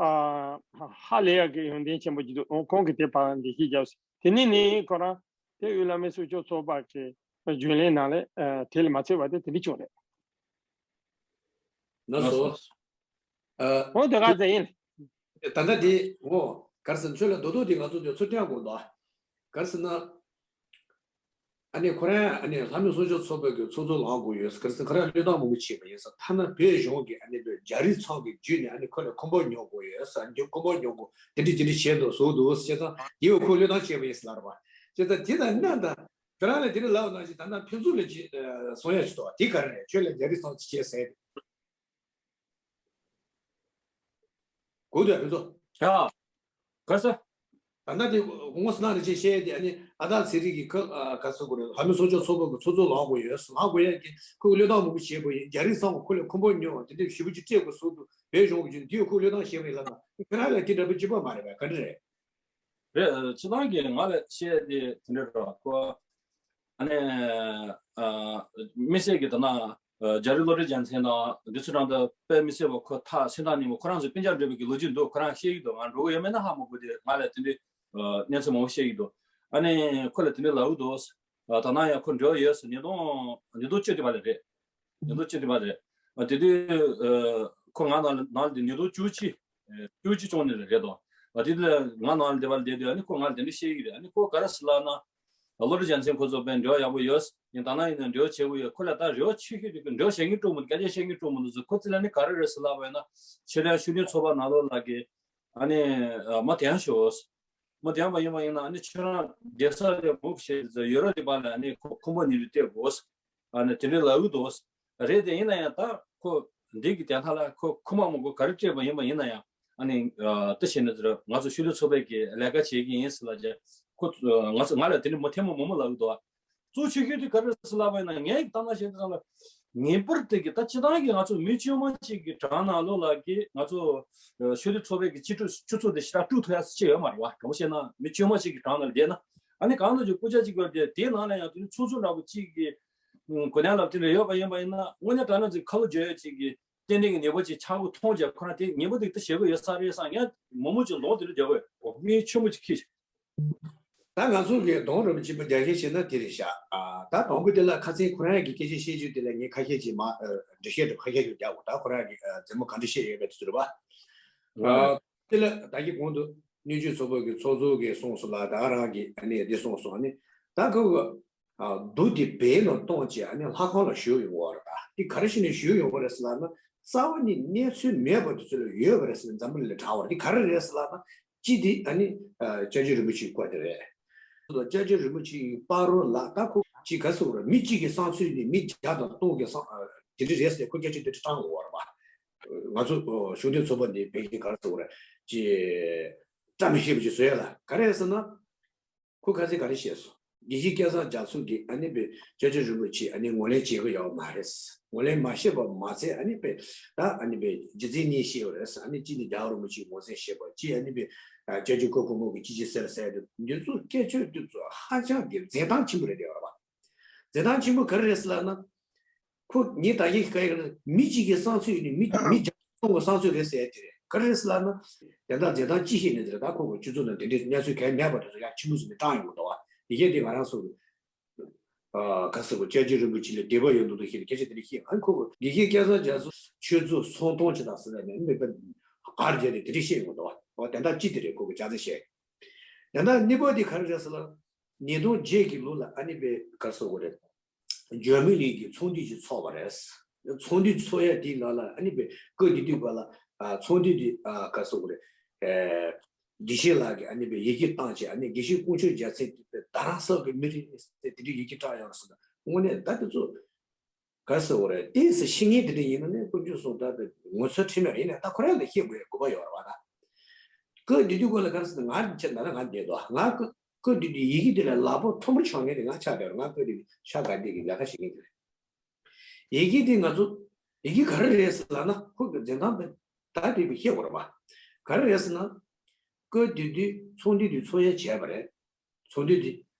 ཧ་ལས་ཡག་གི་ཡོན་ཏན་ཆེན་པོ་ཅིག་འདུག་ཁོང་གིས་དེ་ཕར་འགྲེལ་བཤད་བརྒྱབ་ཟེར། དེ་ནས་ནི་ཁོ་རང་དེ་དབུས་བླ་མའི་གསུང་ཆོས་ཚོགས་པ་གི་རྒྱུན་ལས་ནང་ལ་ཨ་དེ་ལས་མ་ཚད་པ་དེ་དེ་འདྲ་བྱུང་རེད། ལགས་སོ། ཨ། འོ་དེ་ག་ཚད་ཡིན། ད་ལྟ་དེ་འོ་ག་རེ་ཟེར་ན་ཁྱོད་ལ་རྡོག་རྡོག་དེ་ང་ཚོ་དེ་ཚུར་བསྟན་དགོས་འདུག་ག་རེ་ཟེར་ན། ཨ་ནི་ཁོ་རང་ཨ་ནི་ལྷ་མོའི་གསུང་ཆོས་ཚོགས་པའི་གི་ཚོགས་གཙོ་ལངས་དགོས་ཡོད་ཟེར། ག་རེ་ཟེར་ན་ཁོ་རང་བློས་བཏང་མང་པོ་བྱས་པ་ཡིན་ཟེར། ཐ་ན་བོད་གཞུང་གི་ཨ་ནི་བོད་རྒྱ་རིགས་ཚང་གི་བརྒྱུད་ནས་ཨ་ནི་ཁོ་ལ་ཁོང་པ་ཉོ་དགོས་ཡོད་ཟེར། འདི་ཁོང་པ་ཉོ་དགོས་དེ་འདྲ་དེ་འདྲ་བྱས་འདུག་བཟོ་འདུག་ཟེར། བྱས་ཙང་དེ་བས་ཁོ་བློས་བཏང་བྱས་པ་ཡིན་ཟེར་ལབ་རེད་པ། བྱས་ཙང་དེ་དང་གནའ་དང་ཁྱོད་རང་ལ་དེ་འདྲ་ལབ་ན་ཅིག་ད་ལྟ་ཕན་ཚུན་ལ་ཅིག་གསུང་ཡ་ཞིག་འདུག་དེ་ག་རེ་རེད། ཁྱོད་ལ་རྒྱ་རིགས་ཚང་ཅིག་བྱས་ཟེར། གོ་འདུག་ཨ་ཕུན་ཚོགས། ཡ། ག་ས། ད་ལྟ་དེ་ངོ་སྣང་རེ་ཆེ་བཤད་དེ་ཨ་ནི་ཨ་ད་ཚེ་རིང་གི་ཁ་ག་ས་གོ་རེད། ལྷ་མོའི་གསུང་ཆོས་ཚོགས་པ་གི་ཚོགས་གཙོ་ལངས་དགོས་ཡོད་ལངས་དགོས་ཡ་གི་ཁོས་བློས་བཏང་མང་པོ་བྱས་པ་ཡིན། རྒྱ་རིགས་ཚང་ཁོ་ལ་ཁོང་པ་ཉོ་དེ་འདྲ་ཞེ་པོ་ཅིག་སྤྲད་དགོས་བཟོ་འདུག་བོད་གཞུང་གི་བརྒྱུད་དེ་ཁོས་བློས་བཏང་བྱས་པ་ཡིན་ལབ་ན་ཁྱོད་རང་ལ་དེ་འདྲ་པོ་གཅིག་པ་མ་རེད་པས། ག་འདྲ་རེད། རེད། སྤྱིར་བཏང་གི་ང་ལ་བཤད་དེ་དེ་འདྲ་རེད་པ། ཁོ་ཨ་ནི་ཨ་དམིགས་བསལ་གྱི་ད་ན་ཨ་རྒྱ་རི་བློ་གྲོས་རྒྱལ་མཚན་དང་འདི་ཚོ་རང་ད་དཔེ་མི་སྲིད་པ་ཁོ་ཐག་སེམས་ཐག་ཉེ་པོ། ཁོ་རང་ཚོ་སྤུན་ཀྱག་འདྲ་པོ་གི་ལོ་རྒྱུས་འདུག་ཁོ་རང་བཤད་ཀྱི་འདུག་ང་འགྲོ་གི་ཡོད་མེད་ན་ཧ་མ་གོ། དེ་ང་ལ་དེ་འདྲའི་ཨ་གནས་ཚུལ་མང་པོ་བཤད་ཀྱི་འདུག་ཨ་ནི་ཁོ་ལ་དེ་འདྲའི་ལབ་ཀྱི་འདུག་ཨ་ད་ནང་ཡང་ཁོ་འགྲོ་ཡོད་ཟེར། ཉིས་སྟོང་ཉིས་སྟོང་བཅུ་དེ་བ་ལ་རེད། ཉིས་སྟོང་བཅུ་དེ་བ་ལ་རེད། ཨ་དེ་དུས་ཨ་ཁོ་ང་ནང་ལ་ནང་ལ་དེ་ཉིས་སྟོང་བཅུ་གཅིག་ཨ་བཅུ་གཅིག་བཅུ་གཉིས་ལ་རེད་དོ། ཨ་དེ་དུས་ང་ནང་ལ་དེ་བ་ལ་བསྡད་དུས་ཨ་ནི་ཁོ་ང་ལ་དེ་འདྲ་བཤད་ཀྱི་རེད། ཨ་ནི་ཁོ་ག་རེ་ཟེར་ལབ་ན། བློ་གྲོས་རྒྱལ་མཚན་ཁོ་ཚོ་དཔེ་འབྲེལ་བ་ཡག་པོ་ཡོད། ཡིན་ད་ནང་ཡིན་ན་འབྲེལ་བ་བྱེད་དགོས་ཡོད། ཁོ་ལ་ད་རེ་བ་ཆེ་ཤོས་དེ་ཁོས་འབྲེལ་བ་བྱེད་མཁན་སྤྲོ་མི་འདུག་སྐད་ཆ་བཤད་མཁན་སྤྲོ་མི་འདུག་ཟེར། ཁོ་ཚོ་ལ་ནི་ག་རེ་རེད་ཟེར་ལབ་པ་ཡིན་ན། ཕྱི་ལོའི་ཤུགས་ལྡན་ཚོགས་པ་ནང་ལོགས་ལ་གི་ཨ་ནི་མ་དེང་ཤོག་མ་དེང་པ་ཡིན་པ་ཡིན་ན་ཨ་ནི་ཁྱོད་རང་རྒྱལ་ས་ལ་མུ་བཤད་ཡོད་ར། དེ་པ་ལ་ཨ་ནི་ཁོ་ཁོང་པ་ཉིད་ལ་སྟེར་དགོས། ཨ་ནི་དེ་འདྲའི་ལབ་ཀྱི་འདུག་རེད་དེ། ཡིན་ན་ཡང་ད་ཁོ་འདི་གི་དོན་དག་ལ་ཁོ་ཁུག་མ་མང་པོ་ག་རེ་སྤྲད་པ་ཡིན་པ་ཡིན་ན་ཡང་། ཨ་ནི་ཨ་ད་བྱས་ན་ཟེར། ང་ཚོ་ཤུགས་ལྡན་ཚོགས་པའི་གི་ལས་ཀ་བྱེད་ཀྱི་ཡིན་ཟེར་ལབ་བྱས། ཁོ་ང་ཚོ་ང་ལ་དེ་འདྲ་མུ་མཐུད་མ་མང་པོ་ལབ་ཀྱི་འདུག་གཙོ་ཆེ་ཤོས་དེ་ག་རེ་ཟེར་ལབ་པ་ཡིན་ན། ངས་ལྟ་ན་བྱས་ཙང་ལ་ངེས་པར་དེ་གི་ད་སྤྱིར་བཏང་གི་ང་ཚོ་མི་དཀྱུས་མ་ཅིག་གི་གྲངས་ནང་ལོགས་ལ་གི་ང་ཚོ་ཤུགས་ལྡན་ཚོགས་པའི་གི་སྤྱི་འཐུས་སྤྱི་ཚོགས་དེ་ཞེ་དྲག་དཀྲུག་ཐུབ་ཡ་ཅིག་ཡོད་མ་རེད་བ། དྲང་པོ་བཤད་ན་མི་དཀྱུས་མ་ཅིག་གི་གྲངས་ནང་བསྡད་ན། ཨ་ནི་གང་ལྟར་ཅིག་སྐུ་ཕྱྭ་གཅིག་པ་དེ་དེའི་ནང་ལ་ཡང་དེ་ནི་ཚོགས་གཙོ་འདྲ་པོ་གཅིག་གི་གོ་གནས་ལ་དེ་འདྲ་ཡོད་པ་ཡིན་པ་ཡིན་ན། དངོས་གནས་དྲང་གནས་ཅིག་ཁ་ལོ་བརྗོད་ཡ་ཅིག་གི་ཏན་ཏན་གྱི་ནུས་པ་ཅིག་ཆགས་པོ་མཐོང་རྒྱ། ཁོ་རང་དེ་ངེས་པར་དུ་ད་བྱེད་དགོས་ཡོད་ས་རེད་བསམ། ཡང་མང་པོ་ཅིག་ལོག་དེ་འདྲ་རྒྱབ་པ་ཡོད། མི་ཆེན་པོ་ཅིག་ཁྱེར། ད་ང་ཚོ་གི་དོན་རུ་གཅིག་པ་རྒྱ་ཤེས་བྱས་ན་དེ་རེད་ཤག་ཨ། ད་དང་པོ་དེ་ལ་ཁ་སང་ཁོ་རང་གི་སྐད་ཆ་བཤད་རྒྱུ་དེ་ལ་ངས་ཁ་ཤས་ཅིག་མ་འགྲེལ་བཤད་འདྲ་ཁ་ཤས་ཅིག་རྒྱག་དགོས། ད་ཁོ་རང་གི་མཛད་མོ་ག་འདྲ་བཤད་ཡོད་པའི་དུས་ཚོད་རེད་པ། དེ་ལ་ད་གི་གོང་དུ་སྨན་བཅོས་ཚོགས་པ་གི་ཚོགས་གཙོ་གིས་གསུངས་སོང་ལ། ད་རང་གི་ཨ་ནི་འདི་གསུངས་སོང་། ཨ་ནི་ད་ཁོ་གི་ཨ། རྡོ་དེ་བལ་ནང་བཏང་བྱས་ཨ་ནི་ལྷ་ཁང་ལ་བཞུགས་ཡོང་བ་རེད། ད་དེ་ག་རེ་བྱས་ནས་བཞུགས་ཡོང་བ་རེད་ཟེར་ལབ་ན། རྩ་བ་ནས་གནས་ཚུལ་མེད་པ་དེ་ཚོ་ལ་ཡོད་པ་རེད་ཟེར་ནས་འཛམ་བུ་གླིང་ལ་དྲངས་པ་རེད། དེ་ག་རེ་རེད་ཟེར་ལབ་ན། གཅིག་དེ་ཨ་ནི་སྐྱབས་རྗེ་རིན་པོ་ཆེའི་སྐོར་དེ་རེད། སྐྱབས་རྗེ་རིན་པོ་ཆེའི་བར་རོ་ལ་ད་ཁོ་གཅིག་ག་ཟེར་དགོས་རེད། མི་གཅིག་གི་བསམ་ཚུལ་ནི་མི་བརྒྱ་དང་སྟོང་གི་བསམ་དེ་འདྲ་རེད་ཟེར་ཁོ་སྐད་ཆ་དེ་འདྲ་དྲངས་ཡོང་བ་རེད་པ། ང་ཚོ་གཞུང་འབྲེལ་ཚོགས་པ་འདི་བོད་ཀྱི་ག་རེ་ཟེར་དགོས་རེད། ཅིག་བཀྲ་མི་ཤིས་པ་ཅིག་བཟོས་ཡ་ལ་ག་རེ་ཟེར་ན། ཁོ་ཁ་སང་ག་རེ་བཤད་སོང་། དགེ་བཤེས་སྐལ་བཟང་རྒྱ་མཚོ་གིས་ཨ་ནི་པའི་སྐྱབས་རྗེ་རིན་པོ་ཆེ་ཨ་ནི་ངོས་ལེན་བྱེད་ཀྱི་ཡོད་མ་རེད། ངོས་ལེན་མ་བྱས་པ་མ་ཚད་ཨ་ནི་པའི་ད་ཨ་ནི་པའི་རྗེ་བཙུན་གཉིས་བཤད་པ་རེད། ཨ་ནི་གཅིག་ནི་རྒྱལ་བ་རིན་པོ་ཆེའི་ངོས་འཛིན་བྱེད་པ། གཅིག་ཨ་ནི་པའི་སྐྱབས་རྗེ་ཀརྨ་པ་གི་སྐྱེ་ཆེན་གསེར་ཟེར་དེ། འདི་ཚོ་སྐད་ཆ་འདི་ཚོ་ཧ་ཅང་གི་འཛིན་སྟངས་ཆེན་པོ་རེད་བསྡད་ཡོད་རེད་པ། འཛིན་སྟངས་ཆེན་པོ་ག་རེ་རེད་ཟེར་ལབ་ན། ཁོ་ངས་ད་གིན་བཀའ་ཡིག་ལ་མི་གཅིག་གི་བསམ་ཚུལ་ནི་མི་མི་བརྒྱ་སྟོང་གི་བསམ་ཚུལ་རེད་ཟེར་དེ་རེད། ག་རེ་རེད་ཟེར་ལབ་ན། དེ་འདྲ་འཛིན་སྟངས་ཅི་ཞིག་ནས་དེ་རེད། ད་ཁོ་གི་སྤྱི་ཚོགས་ནང་དེ་འདྲའི་གནས་ཚུལ་གང་མེད་པ་དེ་ཚོ་ཡང་ཕྱི་མུ་ཟིག་ནས་བཏང་ཡོང་གི་འདུག་བ། དེ་གས་དེ་ང་རང་ཚོ་གི་ཨ། ག་ཟེར་དགོས། སྐྱབས་རྗེ་རིན་པོ་ཆེ་ལ་དད་པ་ཡོད་མདོག་མདོག་བྱས་ནས་སྐད་ཆ་དེ་འདྲ་བཤད། ཨ་ནི་ཁོ་གི་དགེ་བཤེས་སྐལ་བཟང་རྒྱ་མཚོ་ཆོས་ཚོགས་ཚོང་གཏོང་བྱེད་དང་ཟེར་ནས་མི་པ་གར་བརྒྱབ་ནས་དེ་འདྲ་བཤད་ཡོང་གི་འདུག་བ། འོ་དེ་འདྲ་ཅི་དེ་རེད། ཁོ་གི་སྐྱག་རྫུན་བཤད། དེ་འདྲ་གཉིས་པ་དེ་ག་རེ་རེད་ཟེར་ལབ་ན། ཉིས་སྟོང་བརྒྱད་ཀྱི་ལོ་ལ་ཨ་ནི་པའི་ག་ཟེར་དགོས་རེད། འཇར་མ་ནི་གི་ཚོགས་འདུ་ཅིག་ཚོགས་པ་རེད། ཚོགས་འདུ་ཚོགས་ཡ་དེའི་ནང་ལ་ཨ་ནི་པའི་སྐབས་དེ་དུས་སྐབས་ལ་ཨ། ཚོགས་འདུ་དེ་ཨ། ག་ཟེར་དགོས་རེད། ཨེ། དགེ་བཤེས་ལགས་ཀྱིས་ཨ་ནི་པའི་ཡི་གེ་བཏང་བྱས། ཨ་ནི་དགེ་བཤེས་དཀོན་མཆོག་རྒྱལ་མཚན་དེ་རྡ་རམ་ས་ལ་གི་མི་རེད་ཟེར་དེ་འདྲའི་ཡི་གེ་བཏང་ཡོད་རེད་ཟེར་ན། དངོས་གནས་ད་དེ་ཚོ་ག་ཟེར་དགོས་རེད། ཏོག་ཙམ་ཤེས་མཁན་དེ་འདྲ་ཡིན་ན་ནི་དཀོན་མཆོག་གསུམ་ད་དེ་ངོ་ཚ་ཁྲེལ་མེད་རེད། ཡིན་ནའི་ད་ཁོ་རང་ལ་བཤད་དགོས་དགོས་པ་ཡོད་རེད་བ་ད། སྐབས་དེ་དུས་སྐབས་ལ་ག་རེ་ཟེར་ན། ང་ཁྱེད་ན་ར་ང་བསྡད་དོ། ང་སྐབས་སྐབས་དེ་དུས་ཡི་གེ་དེ་ལ་ལག་པ་མཐོན་པོ་འཕྱང་མཁན་དེ་ང་ཆགས་བསྡད་རེད། ང་སྐབས་དེ་ཤ་དགའ་ལྡན་གྱི་ལས་ཀ་བྱེད་མཁན་དེ་རེད། ཡི་གེ་དེ་ང་ཚོ་ཡི་གེ་ག་རེ་རེད་ཟེར་ལབ་ན། ཁོ་གི་འཛིན་སྟངས་དེ་ད་དེ་བཤད་དགོས་རེད་བ། ག་རེ་རེད་ཟེར་ན། སྐབས་དེ་དུས་ཚོགས་འདུ་དེ་ཚོགས་ཡ་བྱས་པ་རེད། ཚོགས་འདུ་དེ།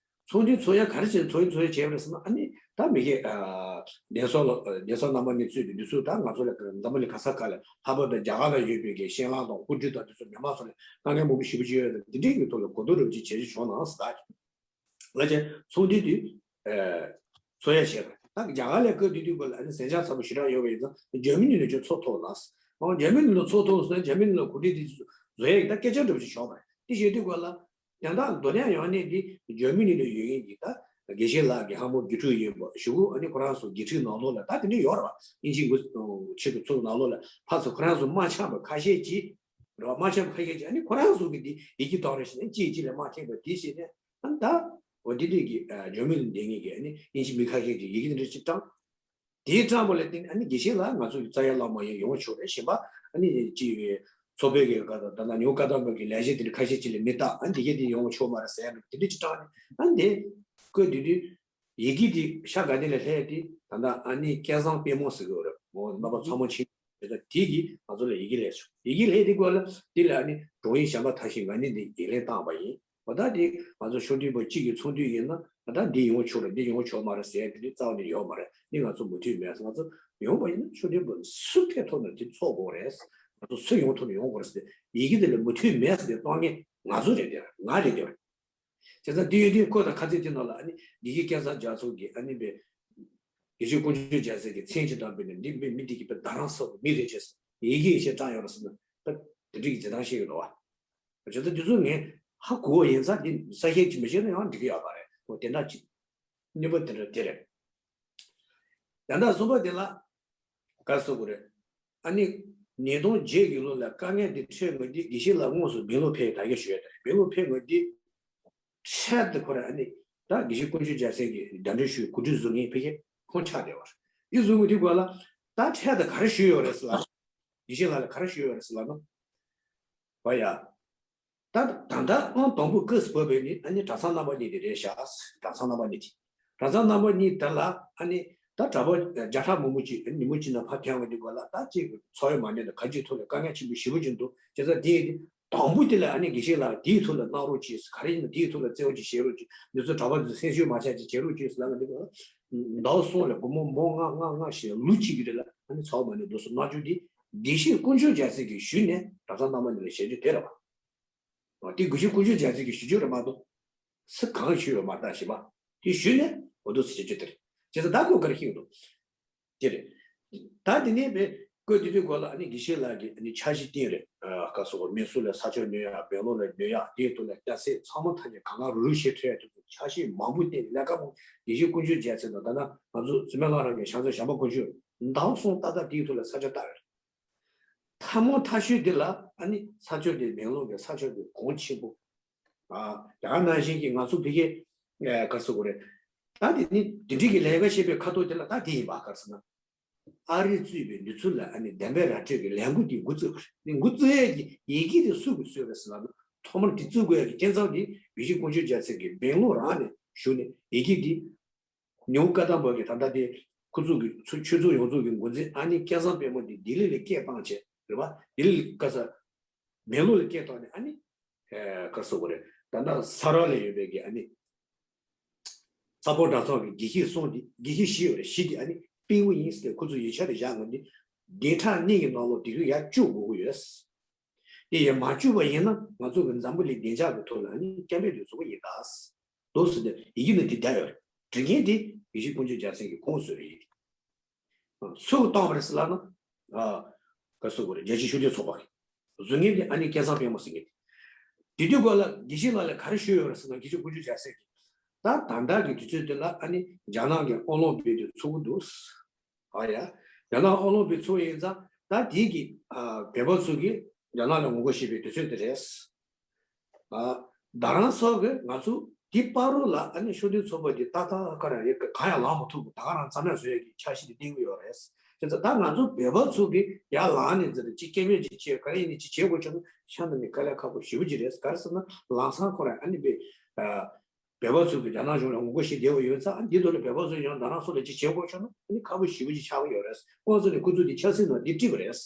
ཚོགས་འདུ་ཚོགས་ཡ་ག་རེ་བྱས་ཚོགས་འདུ་ཚོགས་ཡ་བྱས་པ་རེད་ཟེར་ན། ཨ་ནི་ད་མི་གི་ཨ། གདན་ས་ལ་གདན་ས་རྣམ་པ་གཉིས་གཙོས་པའི་འདི་ཚོ་ད་ང་ཚོ་ལ་འཛམ་བུ་གླིང་ག་ས་ག་ལ་ལྷག་པར་དུ་རྒྱ་གར་ལ་ཡོད་པའི་གི་ཤིང་ལང་དང་ཀུ་ཀྲི་དང་དེ་ཚོ་མི་མང་ཚོ་ལ་དཀའ་ངལ་མང་པོ་ཞེ་པོ་ཅིག་ཡོད་རེད། དེ་འདྲའི་གི་ཐོག་ལ་གོ་བསྡུར་རོབ་ཅིག་བྱེད་རྒྱུ་བྱུང་ན་ཟེར། ལ་ཅན་ཚོགས་འདུ་དུས་ཚོགས་ཡ་བྱས་པ། ད་རྒྱ་གར་ལ་སྐབས་དེ་དུས་སྐབས་ལ་ཨ་ནི་ཟིང་ཆ་ཚ་པོ་ཞེ་དྲག་ཡོད་པ་ཡིན་ཙང་འཇར་མ་ནི་ལ་ཅིག་ཚོགས་ཐུབ་ན་ཟེར། འོ་འཇར་མ་ནི་ལ་ཚོགས་ཐུབ་ན་ཟེར། འཇར་མ་ནི་ལ་གོ་སྒྲིག་དེ་བཟོ་ཡ་ཡིན། ད་སྐད་ཆ་འདྲ་པོ་ཅིག་བྱུང་བ་རེད། དེ་བྱེད་དུས་སྐབས་ལ་དེ་འདྲ་མདོ་ལན་ཡང་ནས་འདི་འཇར་མ་ནི་ལ་ཡོད་མཁན་གྱི་ད་དགེ་བཤེས་ལགས་ཀྱི་ལྷ་མོ་དགེ་ཕྲུག་ཡིན་པ་ཞུ་གུ། ཨ་ནི་ཁོ་རང་ཚོ་དགེ་ཕྲུག་ནང་ལོགས་ལ་ད་དེ་འདྲ་ཡོད་རེད་བ། དབྱིན་ཇི་འགོ་ཆེད་དུ་ཚོགས་ནང་ལོགས་ལ་ཕར་ཚུར་ཁོ་རང་ཚོ་དམག་འཆམ་པ་ཁ་ཤས་ཀྱིས་རེད་བ། དམག་འཆམ་པ་ཁ་ཤས་ཀྱིས་ཨ་ནི་ཁོ་རང་ཚོ་གི་འདི་ཡི་གེ་བཏང་རེ་བྱས་ནས་གཅིག་གཅིག་ལ་དམག་འཐེན་པ་དེ་བྱས་ནས། ཨ་ནི་ད་འོ་འདི་འདྲས་ཀྱི་ཨ། འཇར་མ་ནི་ལ་བསྡད་མཁན་གྱི་ཨ་ནི་དབྱིན་ཇི་མི་ཁ་ཤས་ཀྱིས་ཡི་གེ་འདི་འདྲ་ཅིག་བཏང་། དེའི་བཏང་བ་ལ་བརྟེན་ཨ་ནི་དགེ་བཤེས་ལགས་ང་ཚོ་གི་རྩ་ཡ་བླ་མ་ཡིན་ཡོང་ཆོག་རེད། གཞན་པ་ཨ་ནི་ཅིག་ཚོགས་པའི་གི་ག་ད་ད་ཉོ་ཀ་ད་མ་གི་ལས་བྱེད་དེ་འདྲ་ཁ་ཤས་ཅིག་ལ་མི་བཏང་། ཨ་ནི་དེ་གས་དེ་ཡོང་ཆོག་མ་རེད་ཟེར་ཡ་འདྲ་དེ་འདྲ་ཅིག་བཏང་ནས། ཨ་ནི་དེ་སྐབས་དེ་དུས་ཡི་གེ་དེ་ཤ་དགའ་ལྡན་ལ་སླེབས་དེ་ད་ལྟ་ཨ་ནི་སྐལ་བཟང་དཔལ་མོ་ཟེར་གི་ཡོད་རེད། འོ་རྣམ་པ་ཚང་མ་ཕྱིན། དེ་ཚོ་དེ་གིས་ང་ཚོ་ལ་ཡི་གེ་སླེབས་སོང་། ཡི་གེ་སླེབས་དེ་སྐབས་ལ་དེ་ལ་ཨ་ནི་དྲུང་ཡིག་གཞན་པ་དག་ཞིག་ང་ནི་འདི་ཡིག་ལན་བཏང་བ་ཡིན། འོ་ད་དེ་ང་ཚོ་ཤོག་སྒྲིལ་པ་གཅིག་གི་ཚོགས་འདུ་ཡིན་ན་ད་འདི་ཡོང་ཆོག་རེད། འདི་ཡོང་ཆོག་མ་རེད་ཟེར་དེ་འདྲ་རྩ་བ་ནས་ཡོད་མ་རེད། འདི་ང་ཚོ་མུ་མཐུད་མེད། ང་ཚོ་ཡོང་བ་ཡིན་ན་ཤོག་སྒྲིལ་པ་སུ་ཕན་ཐོགས་ན་དེ་ཚོགས་དགོས་རེད། ང་ཚོ་སུ་ཡོང་ཐུབ་ན་ཡོང་དགོས་རེད་ཟེར་ཏེ་ཡི་གེ་དེ་ལ་མུ་མཐུད་མེད་ཟེར་ཏེ་གཏོང་མཁན་ང་ཚོ་རེད། དེ་ང་རེད། དེ་བྱས་ཙང་དེ་ཡོད་དུས་ཁོ་དང་ཁ་ཚིག་དེ་ནང་ལ་ཨ་ནི་དགེ་བཤེས་སྐལ་བཟང་རྒྱ་མཚོ་གིས་ཨ་ནི་པའི་དགེ་བཤེས་དཀོན་མཆོག་རྒྱལ་མཚན་གྱི་མཚན་ཅིག་བཏགས་པས་ནས་འདི་མི་མི་འདི་གི་པའི་རྡ་རམ་ས་ལ་མི་རེད་ཅེས་ཡི་གེ་ཡི་ཆེད་བཏང་ཡོད་རེད་ཟེར་ན། ད་དེ་འདྲ་གི་འཛིན་སྟངས་ཤེས་ཀྱི་འདུག་བ། བྱས་ཙང་དེ་ཚོ་ངས་ཧ་གོ་བ་ཡིན་ཙང་འདི་གསལ་བཤད་ཅིག་མི་བྱས་ན་ཡང་འགྲིག་གི་ཡོད་པ་རེད། འོ་དེ་འདྲ་ཅིག་གཉིས་པ་དེ་འདྲ་དེ་རེད། ད་ལྟ་གསུམ་པ་དེ་ལ་ག་རེ་ཟེར་དགོས་རེད། ཨ་ནི་ཉིས་སྟོང་བརྒྱད་ཀྱི་ལོ་ལ་དཀའ་ངལ་འདི་འཕྲད་སྔོན་དེ་དགེ་བཤེས་ལགས་དངོས་སུ་སྦེང་ལོར་ཕེབས། ད་གིན་ཞུ་ཡ་དེ་རེད། སྦེང་ལོར་ཕེབས་སྔོན་དེ་འཕྲལ་དུ་ཁོ་རང་ཨ་ནི་ད་དགེ་བཤེས་དཀོན་མཆོག་རྒྱལ་མཚན་གྱིས་གདན་འདྲེན་ཞུས། གོ་སྒྲིག་བཟོ་མཁན་ཕ་གིར་ཁོང་ཆགས་བསྡད་པ་རེད། དེ་བཟོ་སྔོན་དེ་སྐབས་ལ་ད་འཕྲལ་དུ་ག་རེ་ཞུས་ཡོད་རེད་ཟེར་ལབ་ན། དགེ་བཤེས་ལགས་ལ་ག་རེ་ཞུས་ཡོད་རེད་ཟེར་ལབ་ན། བ་ཡ། ད་ད་ལྟ་ཨང་དང་པོ་སྐབས་སུ་བབས་པའི་ནི་ཨ་ནི་གྲྭ་ཚང་རྣམ་པ་གཉིས་དེ་རེད་ཤག་གྲྭ་ཚང་རྣམ་པ་གཉིས་དེ། གྲྭ་ཚང་རྣམ་པ་གཉིས་དེ་ལ་ཨ་ནི་ད་གྲྭ་པ་བརྒྱ་ཕྲག་མང་པོ་ཅིག་ཨ་ནི་ཉིན་མོ་གཅིག་ནང་ཕར་ཐོན་པ་འདི་སྐབས་ལ་ད་ཅིག་འཚོ་བའི་མ་གནས་དང་ག་ཅིག་ཐོག་ལ་དཀའ་ངལ་ཆེན་པོ་ཞེ་པོ་ཅིག་འདུག་བྱས་ཙང་དེ་དང་པོ་དེ་ལ་ཨ་ནི་དགེ་བཤེས་ལགས་དེའི་ཐོག་ལ་གནང་རོགས་གྱིས། ག་རེ་ཡིན་ན་དེའི་ཐོག་ལ་བརྩེ་བ་ཅིག་བྱེད་རོགས་གྱིས། འདི་ཚོ་གྲྭ་པ་འདི་ཚོ་སེམས་ཤུགས་མ་ཆག་ཅིག་བྱེད་རོགས་གྱིས་ཟེར་ལབ་ན། འདི་སྐབས་ཟླ་བ་གསུམ་ལ་སྒོར་མོ་མོ་ལྔ་ལྔ་ལྔ་ཞེས་ལོ་གཅིག་གི་རིང་ལ་ཨ་ནི་འཚོ་བ་མ་གནས་འདུག་སེ་གནང་རྒྱུ་འདི་དགེ་བཤེས་དཀོན་མཆོག་རྒྱལ་མཚན་གྱིས་ཞུས་ནས་གྲྭ་ཚང་རྣམ་པ་གཉིས་ལ་བྱས་རྒྱུ་དེ་རེད་པ། དེ་དགེ་བཤེས་དཀོན་མཆོག་རྒྱལ་མཚན་གྱིས་ཞུ་རྒྱུ་རེད་མ་གཏོགས། སུ་གང་ཞུས་ཡོད་མ་རེད་ད་ཞེས་པ། དེ་ཞུས་ནས་འོ་འདུག་སེ་བྱེད་རྒྱུ་དེ་རེད། བྱས་ཙང་ད་ཁོ་ག་རེ་ཤེས་འདུག་དེ་རེད། ད་དེ་ནས་བས་ཁོས་དེ་དུས་སྐོར་ལ་ཨ་ནི་དགེ་བཤེས་ལགས་ཀྱིས་ཨ་ནི་འཆར་གཞི་བཏིང་རེད། ཨ་ག་སོགས་མེ་སུ་ལ་ས་ཆ་ཉོ་ཡག་སྦེང་ལོར་ལ་ཉོ་ཡག་དེའི་ཐོག་ལ་སྐྱ་སེར་ཚང་མ་ཐམས་ཅད་གང་ག་རུ་རུ་བྱེད་ཐུབ་ཡག་དེ་ཚོ་འཆར་གཞི་མང་པོ་བཏིང་ལས་ཀ་མང་དགེ་བཤེས་དཀོན་མཆོག་རྒྱལ་མཚན་དང་ད་ལྟ་ང་ཚོ་འཛིན་མ་ལྷ་རམས་པའི་ཤང་ཚ་བྱམས་པ་དཀོན་མཆོག་མདང་སོང་ཏག་ཏག་དེའི་ཐོག་ལ་ས་ཆ་བལྟ་རེད། ཐ་མ་ཐ་ཤོས་དེ་ལ་ཨ་ནི་ས་ཆ་དེ་སྦེང་ལོར་གྱི་ས་ཆ་དེ་གོང་ཆེན་པོ། ཨ་ད་ག་ནང་བཞིན་གྱི་ང་ཚོ་བི་གེ་ཨ་ག་རེ་ཟེར་དགོས་རེད། ད་དེ་ནི་དེ་འདྲའི་གི་ལས་ཀ་བྱེད་པའི་ཁ་ཐོག་དེ་ལ་ད་དེ་ཡིན་པ་ག་རེ་ཟེར་ན། ཨ་རི་གཙོས་པའི་འདི་ཚོ་ལ་ཨ་ནི་བདེན་པའི་ར་སྤྲོད་ཀྱི་ལས་འགུལ་དེ་འགོ་བཙུགས་པ་རེད། འགོ་བཙུགས་ཡས་ཀྱི་ཡི་གེ་དེ་སུ་གིས་བཟོས་པ་རེད་ཟེར་ན། ཐོག་མར་དེ་བཙུགས་དགོས་ཡས་ཀྱི་རྐྱེན་རྩ་དེ་དགེ་བཤེས་དཀོན་མཆོག་རྒྱལ་མཚན་གྱིས་སྦེང་ལོར་རང་ནས་ཞུགས་ནས་ཡི་གེ་དེ། ཉུང་བཀའ་དམ་པ་གི་ད་ལྟ་དེ་ཁོ་ཚོ་གི་ཆོས་ཆོས་ཚོགས་ཡོངས་རྫོགས་ཀྱི་འགོ་འཛིན་ཨ་ནི་སྐལ་བཟང་དཔལ་མོ་དེ་ལྡི་ལི་ལ་སྐད་བཏང་བྱས་རེད་པ། ལྡི་ལི་ལ་ག་ས་སྦེང་ལོར་ལ་སྐད་བཏང་ནས་ཨ་ནི་ཨེ་ག་རེ་ཟེར་དགོས་རེད། ད་ལྟ་ས་རཱ་ལ་ཡོད་པའི་གི་ཨ་ནི་ས་ཕོ་གྲྭ་ཚང་གི་དགེ་བཤེས་གསུམ་དེ་དགེ་བཤེས་བཞི་ཡོད་རེད། བཞི་དེ་ཨ་ནི་སྤེལ་བོ་ཡིན་ཟེར་ཏེ་ཁོ་ཚོ་ཡིག་ཆ་དེ་བཞག་ང་འདི་བདུན་ཕྲག་གཉིས་ཀྱི་ནང་ལོགས་དེ་རིང་ཡར་བཅུག་དགོས་ཀྱི་ཡོད། དེ་ཡང་མ་བཅུག་པ་ཡིན་ན་ང་ཚོ་གི་འཛམ་བུ་གླིང་བདེ་འཇགས་ཀྱི་ཐོག་ལ་ནི་སྐད་འབོད་དེ་བཟོ་གི་ཡིན་ད། འདུག་ཟེར་ཏེ་ཡི་གེ་ནང་དེ་བསྡད་ཡོད་རེད། འབྲི་མཁན་དེ་དགེ་བཤེས་དཀོན་མཆོག་རྒྱལ་མཚན་གྱིས་ཁོང་བཟོས་པའི་ཡི་གེ་དེ། སུ་གིས་བཏང་བ་རེད་ཟེར་ལབ་ན། ཨ་ག་རེ་ཟེར་དགོས་རེད། རྒྱལ་སྤྱིའི་ཤུགས་ལྡན་ཚོགས་པ་གིས། བཟོ་མཁན་དེ་ཨ་ནི་སྐལ་བཟང་དཔལ་མོ་ཟེར་མཁན་དེ། དེ་དུས་སྐོར་ལ་དགེ་བཤེས་ལགས་ལ་ག་རེ་ཞུས་ཡོད་རེད་ཟེར་ན་དགེ་བཤེས་དཀོན་མཆོག་རྒྱལ་མཚན་གྱིས། ད་ད་ལྟ་གི་དུས་ཚོད་དེ་ལ་ཨ་ནི་རྒྱ་ནག་གི་ཨོ་ལོང་པིག་དེ་ཚུགས་ཀྱི་འདུག་ཨ་ཡ། རྒྱ་ནག་ཨོ་ལོང་པིག་ཚུགས་ཡིན་ཙང་ད་དེ་གི་ཨ་བོད་པ་ཚོ་གིས་རྒྱ་ནག་ལ་ངོ་རྒོལ་བྱེད་པའི་དུས་ཚོད་དེ་རེད། ཨ་རྡ་རམ་ས་ལ་གི་ང་ཚོ་དེ་བར་རོ་ལ་ཨ་ནི་ཤུགས་ལྡན་ཚོགས་པ་དེ་ཏག་ཏག་ག་རང་ཡོད་ག་ཡང་ལངས་མ་ཐུབ་པ་ད་ག་རང་རྩ་མེད་བཟོ་ཡས་ཀྱི་འཆར་གཞི་དེ་བཏིང་གི་ཡོད་རེད། དེ་ཚོ་ད་ང་ཚོ་བོད་པ་ཚོ་གིས་ཡར་ལངས་ནས་ཟེར་ཅིག་སྐད་འབོད་ཅིག་བྱས་ག་རེ་ཡིན་ནའི་ཅིག་བྱེད་དགོས་བྱུང་ན་ཤ་འདི་ནི་དཀའ་ལས་ཁག་པོ་ཞེ་པོ་ཅིག་རེད། ག་རེ་ཟེར་ན་ལམ་སང་ཁོ་རང་ཨ་ནི་བས་ཨ། བོད་པ་ཚོས་ཀྱི་རྒྱ་ནག་གཞུང་ལ་ངོ་རྒོལ་བྱེད་བསྡད་པ་ཡོད་ཙང་འདི་དོན་ལ་བོད་པ་ཚོས་ཡང་རྡ་རམ་ས་ལ་ཅིག་བྱེད་དགོས་བྱུང་ན་ཨ་ནི་ཁག་པོ་ཞེ་པོ་ཅིག་ཆགས་ཀྱི་ཡོད་རེད། ཁོང་ཚོ་ནས་ཁོ་ཚོ་དེ་ཆབ་སྲིད་ནང་འདི་བྲིས་པ་རེད།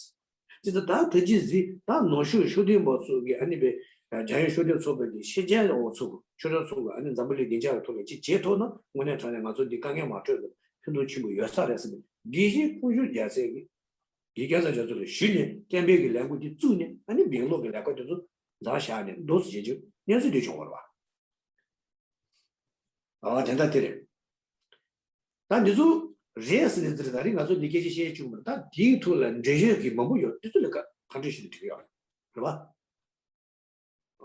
ཅི་ཙམ་ད་ད་ཅི་ཟིག་ད་ནང་ཆོས་ཤུགས་ལྡན་པ་ཚོ་གི་ཨ་ནི་པའི་རྒྱལ་ཡོངས་ཤུགས་ལྡན་ཚོགས་པ་གི་ཤེས་བྱ་འོག་ཚོ་གི་ཆོས་གྲོགས་ཚོ་གི་ཨ་ནི་འཛམ་བུ་གླིང་བདེ་འཇགས་ཀྱི་ཐོག་ལ་ཅིག་བྱེད་ཐུབ་ན་དངོས་གནས་དྲང་གནས་ང་ཚོ་འདི་དཀའ་ངལ་མ་འཕྲད་ལ་ཕན་ཐོགས་ཆེན་པོ་ཡོད་ས་རེད་ཟེར་ནས་དགེ་བཤེས་དཀོན་མཆོག་རྒྱལ་མཚན་གྱིས་དགེ་རྒན་ཚོ་རྒྱ་མཚོ་ལ་ཞུས་ནས་སྐད་འབོད་ཀྱི་ལས་འགུལ་འདི་བཙུགས་ནས་ཨ་ནི་སྦེང་ལོར་གྱི་ལས་ཀ་དེ་ཚོ་མཛད་བཞག་ནས་འདུག་ཟེར་བྱེད་རྒྱུ་གནས་ཚུལ་འདི་བྱུང་བ་རེད་བ། ཨ་དེ་འདྲ་དེ་རེད། ད་འདི་ཚོ་རེད་ཟེར་ནས་ཟེར་ད་རེས་ང་ཚོ་འདི་སྐད་ཆ་བཤད་བཅུག་མ་རེད། ད་དེའི་ཐོག་ལ་འགྲེལ་བཤད་ཀྱི་མང་པོ་ཡོད། འདི་ཚོ་ལ་ག་ག་འདྲ་ཞིག་འགྲིག་ཡོད་རེད་བ།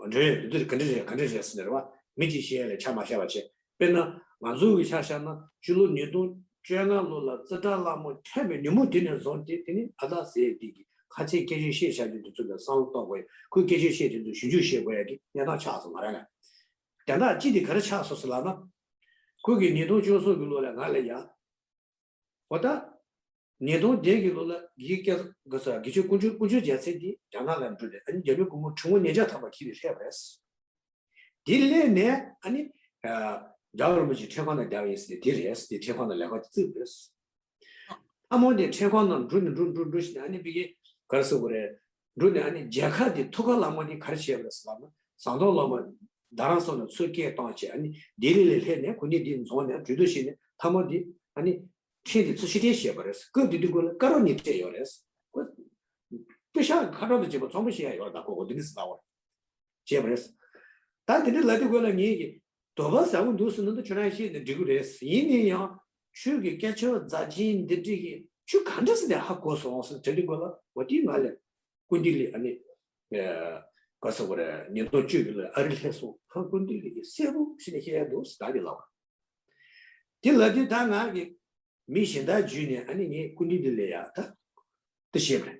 འགྲེལ་བཤད་འདི་ཚོ་ག་འདྲ་རེད་ག་འདྲ་རེད་ཟེར་ནས་རེད་བ། མི་གཅིག་བཤད་ཡ་ལ་ཆ་མ་བཞག་པ་བྱས། དཔེར་ན་ང་ཚོ་གི་ཆ་བཞག་ན་སྤྱི་ལོ་ཉིས་སྟོང་བཅོ་ལྔ་ལོ་ལ་རྩེ་གྲགས་ལྷ་མོ་ཐོན་པའི་ཉིན་མོ་དེ་ནས་བཟུང་སྟེ་དེ་ནི་ཨ་ད་ཟེར་དེ་གི་ཁ་ཚིག་སྐད་ཆ་བཤད་བཞག་རྒྱུ་དེ་ཚོ་ལ་བསམ་བློ་གཏོང་དགོས་ཡ། ཁོས་སྐད་ཆ་བཤད་དེ་ཚོ་ཞིབ་འཇུག་བྱེད་དགོས་ཡ་གི་གནས་སྟངས་ཆགས་སོང་མ་རེད་ལ། དེ་དག་ཅི་དེ་ག་རེ་ཆགས་སོང་ཟེར་ལབ་ན། ཁོ་གིས་ཉིས་སྟོང་བཅུ་གསུམ་གྱི་ལོ་ལ་ང་ལ་ཡ། འོ་ད། ཉིས་སྟོང་བརྒྱད་ཀྱི་ལོ་ལ་དགེ་རྒན་ག་ས་དགེ་ཆོས་དཀོན་མཆོག་དཀོན་མཆོག་རྒྱལ་མཚན་དེ་རྒྱ་ནག་ལ་འགྲོ་ནས་ཨ་ནི་རྒྱ་མི་གུང་མོ་ཁྲི་མོ་ཉེ་ཆར་ཐམ་པ་ཁྱེར་ནས་སླེབས་པ་རེད། དེ་སླེབས་ནས་ཨ་ནི། རྒྱལ་བ་རིན་པོ་ཆེ་ཁྲིམས་ཁང་ནང་བསྡད་པ་ཡིན་ཟེར་ནས་དེ་རེད་ཟེར་ཏེ་ཁྲིམས་ཁང་ནང་ལས་ཀ་དེ་བཙུགས་པ་རེད། ཐ་མ་དེ་ཁྲིམས་ཁང་ནང་འགྲོ་ནས་འགྲོ་འགྲོ་འགྲོ་བྱས་ནས་ཨ་ནི་ཕ་གི་ག་རེ་ཟེར་དགོས་རེད། འགྲོ་ནས་ཨ་ནི་མཇལ་ཁ་དེ་ཐུགས་ཁག་ལ་མ་དེ་ག་རེ་བྱས་པ་རེད་ཟེར་ལབ་ན་ཟམ་གདོང་བླ་མ་རྡ་རམ་ས་ལ་ཚུར་སྐད་བཏང་བྱས་ཨ་ནི་ལྡི་ལི་ལ་སླེབས་ནས་གོ་གནས་དེ་རྫོགས་ནས་གྲོས་བསྡུར་བྱས་ནས་ཐ་མ་དེ་ཨ་ནི་ཁྲིམས་དེ་ཚུར་ཕྱིར་འཐེན་བྱས་པ་རེད། སྐབས་དེ་དུས་ཁོ་ལ་བཀའ་རོགས་གཉིས་སྤྲད་ཡོད་རེད། ཁོ་པེ་ཤག་ཁ་གྲངས་དང་བཅས་པ་ཚོང་པ་བཤད་ཡ་ཡོད་རེད། ད་ཁོ་གོ་དེ་ནི་ཟླ་བར་བྱས་པ་རེད། ད་དེ་འདྲ་ལབ་དུས་ཁོ་ལ་ངེད་ཀྱིས་དོགས་པ་ཟབ་པོ་འདུག་ཟེར་ན་ད་ཁྱོད་རང་བཤད་ནས་འགྲིག་གི་རེད། ཡིན་ན་ཡང་ཁྱོད་ཀྱི་སྐད་ཆ་རྫ་ཆེན་འདི་འདྲ་གི་ཁྱོད་ག་འདྲ་ཟེར་ནས་ཧ་གོ་སོང་ཟེར་དྲིས་དུས་ཁོ་ལ་འོ་དེ་ང་ལ་སྐུ་མདུན་ལ་ཨ་ནི་ག་ཟེར་དགོས་རེད། ཉིས་སྟོང་བཅུ་གི་ལོར་ཨ་རི་སླེབས་སོང་ཧ་སྐུ་མདུན་ལ་གི་གསལ་པོ་ཞིག་ནས་བཤད་ཡ་འདུག་ཟེར་ད་དེ་ལབ་པ། དེ་ལབ་དུས་ད་ང་གི་མི་གཞན་དག་བརྒྱུད་ནས་ཨ་ནི་ངས་སྐུ་མདུན་དེ་ལས་ཡག་ད་དེ་བཤད་པ་རེད།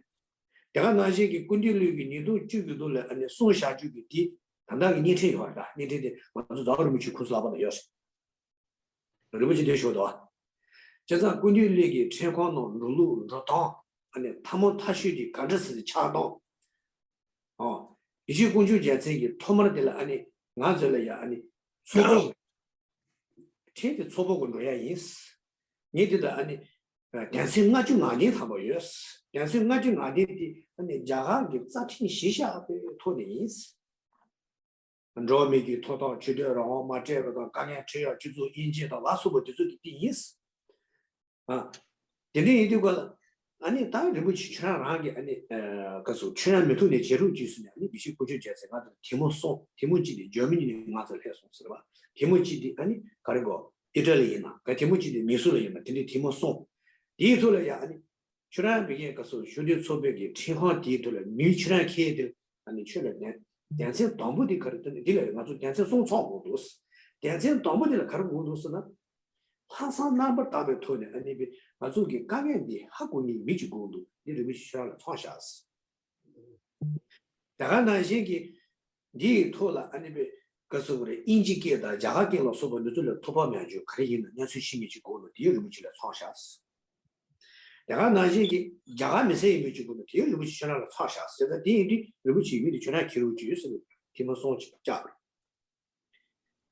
དེ་ག་ནང་བཞིན་གྱི་སྐུ་མདུན་ལུགས་ཀྱི་ཉིས་སྟོང་བཅུ་གི་ལོ་ལ་ཨ་ནི་གསུང་བཞག་རྒྱུ་གི་དེ་ད་ལྟ་གི་བརྙན་འཕྲིན་ཡོད་རེད། ད་བརྙན་འཕྲིན་དེ་ང་ཚོ་རྫ་བ་རིན་པོ་ཆེའི་ཁུངས་སུ་ལག་པ་ན་ཡོད་རེད། རིན་པོ་ཆེ་དེ་ཞུ་དོ། བྱས་ཙང་སྐུ་མདུན་ལུགས་ཀྱི་ཁྲིམས་ཁང་ནང་འགྲོ་ལུགས་འགྲོ་སྟངས་ཨ་ནི་ཐ་མ་ཐ་ཤོས་དེ་ག་འདྲ་ཟེར་ཆགས་སྟངས། ཨོ། ཡེ་ཤེས་དཀོན་མཆོག་རྒྱལ་མཚན་གྱིས་ཐོག་མར་དེ་ལ་ཨ་ནི་ང་ཚོ་ལ་ཡ་ཨ་ནི་ཚོགས་པ། ཁྲིམས་དེ་ཚོགས་པ་གོ་འགྲོ་ཡ་ཡིན། ངས་དེ་ལ་ཨ་ནི་དོན་ཚན་ལྔ་བཅུ་ང་བདུན་ཐམ་པ་ཡོད། དོན་ཚན་ལྔ་བཅུ་ང་བདུན་དེ་ཨ་ནི་རྒྱ་གར་གྱི་རྩ་ཁྲིམས་གཞི་བཞག་པའི་ཐོག་ནས་ཡིན། འགྲོ་བ་མིའི་ཐོབ་ཐང་ཆོས་དད་རང་དབང་མ་སྤྲད་པ་དང་དཀའ་ངལ་འཕྲད་ཡ་སྤྱི་ཚོགས་དབྱེ་འབྱེད་དང་ལ་སོགས་པ་དེ་ཚོ་གི་དེ་ཡིན། ཨ། དེ་འདྲ་ཡིན་དུས་ག་ལ། ཨ་ནི་ད་རིན་པོ་ཆེ་ཁྱོད་རང་རང་གི་ཨ་ནི་ག་སོ་ཁྱོད་རང་མི་ཐུག་ནས་བྱེད་རོགས་གྱིས་ཟེར་ནས། ཨ་ནི་དགེ་བཤེས་དཀོན་མཆོག་རྒྱལ་མཚན་ང་ཚོར་ཐལ་མོ་སོང་། ཐལ་མོ་གཅིག་དེ་འཇར་མ་ནི་ནས་ང་ཚོར་སླེབས་སོང་ཟེར་བ། ཐལ་མོ་གཅིག་དེ་ཨ་ནི་ག་རེ་གོ་ཨི་ཊ་ལི་ཡིན་ན། ག་ཐལ་མོ་གཅིག་དེ་མི་སུ་ལ་ཡིན་ན། དེ་འདྲའི་ཐལ་མོ་སོང་། དེའི་ཐོག་ལ་ཡ་ཨ་ནི་ཁྱོད་རང་བི་ཀའི་ག་སོ་གཞོན་དུས་ཚོགས་པའི་གི་ཁྲིམས་ཁང་དེའི་ཐོག་ལ་མི་ཁྱོད་རང་ཁྱེད་དེ་ཨ་ནི་ཁྱོད་ལ་ནས་དོན་ཚན་དང་པོ་དེ་ག་རེ་འདུག་ནས། འདི་ལ་ང་ཚོ་དོན་ཚན་གསུམ་ཚོགས་དགོས་འདུག་དོན་ཚན་དང་པོ་དེ་ལ་ག་རེ་དགོས་འདུག་ཟེར་ན། ལྷག་བསམ་རྣམ་པར་དག་པའི་ཐོག་ནས་ཨ་ནི་བི་ང་ཚོ་གི་དཀའ་ངལ་འདི་ཧ་གོ་ནི་མི་གཅིག་དགོས་འདུག་འདི་རིན་པོ་ཆེ་ཁྱོད་རང་ལ་ཚོགས་བཞག་དེ་ག་ནང་བཞིན་གྱི་འདིའི་ཐོག་ལ་ཨ་ནི་བི་ག་སོ་ག་རེ་དབྱིན་ཇི་སྐད་དང་རྒྱ་གར་སྐད་ལ་སོགས་པ་འདི་ཚོ་ལ་ཐོགས་པ་མེད་རྒྱུ་ག་རེ་ཡིན་ན་གནས་ཚུལ་ཤེས་མི་གཅིག་དགོས་འདུག་དེ་རིན་པོ་ཆེ་ལ་ཚོགས་བཞག་དེ་ག་ནང་བཞིན་གྱི་རྒྱ་གར་མི་སེར་ཡིན་མི་གཅིག་དགོས་འདུག་དེ་རིན་པོ་ཆེ་ཁྱོད་རང་ལ་ཚོགས་བཞག་ཟེར། ད་དེ་ཡིན་དུས་རིན་པོ་ཆེ་ཡིན་མི་དེ་ཁྱོད་རང་ཁྱེར་རོགས་གྱིས་ཟེར་ནས་ཐལ་མོ་སོང་ཅིག་བཅག་པ་རེད།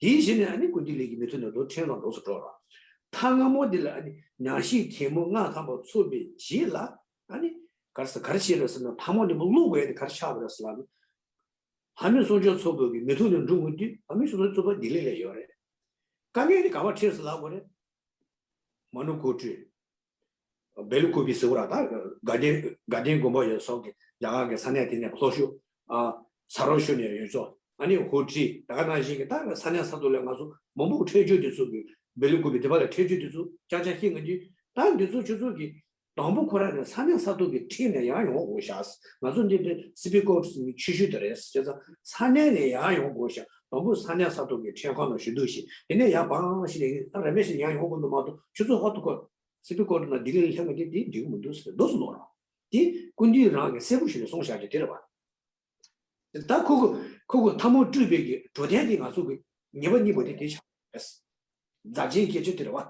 དེའི་གཞི་ནས་ཨ་ནི་ཀུན་བདེ་ལགས་ཀྱིས་མི་ཐུག་ནས་ལོ་ཁྲིམས་ལ་འགྲོ་སུ་འགྲོ་ར། ཐ་སྔ་མོ་འདི་ལ་ཨ་ནི་ཉམས་ཞིབ་ཐེངས་མ་ལྔ་ཐམ་པ་ཚོགས་པའི་རྗེས་ལ་ཨ་ནི་ག་རེ་ཟེར་ག་རེ་བྱས་རེད་ཟེར་ན། ཐ་མ་འདི་མོ་བླུག་དགོས་ཡ་དེ་ག་རེ་ཆགས་པ་རེད་ཟེར་ལ། ལྷ་མོའི་གསུང་ཆོས་ཚོགས་པ་གི་མི་ཐུག་ནས་འགྲོ་དགོས་དུས་ལྷ་མོའི་གསུང་ཆོས་ཚོགས་པ་ལྡི་ལི་ལ་ཡོད་རེད། དཀའ་ངལ་དེ་ག་པར་འཕྲད་ཟེར་ལབ་དགོས་རེད། མ་ནུ་ཀོ་ཀྲི། སྦེལ་ཀོབ་ཟེར་བ་ར། ད་དགའ་ལྡན་དགའ་ལྡན་དགོན་པ་ཡོད་སོགས་ཀྱི་རྒྱ་གར་གྱི་ས་གནས་དེ་ནས་ལྷོ་ཕྱོགས་ཨ་ས་རོ་ཕྱོགས་ནས་ཡོད་ཆོག་ཨ་ནི་ཧོ་ཀྲི། ད་ག་ནང་བཞིན་གྱི་ད་ས་གནས་ས་ཐོག་ལ་ང་ཚོ་མང་པོ་འཕྲད་རྒྱུ་དེ་ཚོ་གི་སྦེལ་ཀོབ་དེ་པ་ལ་འཕྲད་རྒྱུ་དེ་ཚོ་ཅག་ཅག་ཤེས་ང་དུས། ད་འདི་ཚོ་ཁྱོད་ཚོ་གི་དང་པོ་ཁོ་རང་ནས་ས་གནས་ས་ཐོག་གི་ཁྲིམས་ནས་ཡང་ཡོང་དགོས་ཤག་ང་ཚོ་འདི་འདྲ་སི་པི་ཀོར་ཆུ་ཤུལ་དེ་རེད། བྱས་ཙང་ས་གནས་ནས་ཡང་ཡོང་དགོས་ཤག་དང་པོ་ས་གནས་ས་ཐོག་གི་ཁྲིམས་ཁང་ནང་ཞུ་གཏུག་བྱས། དེ་ནས་ཡང་བང་ཞིག་ལས་ཨ་ར་མེ་ཞིག་ཡང་ཡོང་དགོས་འདུག་མ་གཏོགས་ཁྱོད་ཚོ་ཧོ་ཏུ་ཁོ་སི་པི་ཀོར་ནང་ལྡི་ལི་ལ་སླེབས་ང་དེ་དེ་འགྲིག་གི་མི་འདུག་ཟེར་འདུག་སེ་ལོག་ར། དེ་སྐུ་མདུན་རང་གི་གསལ་པོ་ཞིག་ལ་གསུངས་བཞག་རྒྱུ་དེ་རེད་བ། ད་ཁོ་གི་ཁོ་གི་ཐལ་མོ་སྤྲུགས་པའི་གི་འགྲོ་དོན་དེ་ང་ཚོ་གི་ཉེས་པ་གཉིས་པོ་དེ་དེ་ཆགས་རེད། རྫ་ཆེན་སྐད་ཆ་དེ་རེད་བ།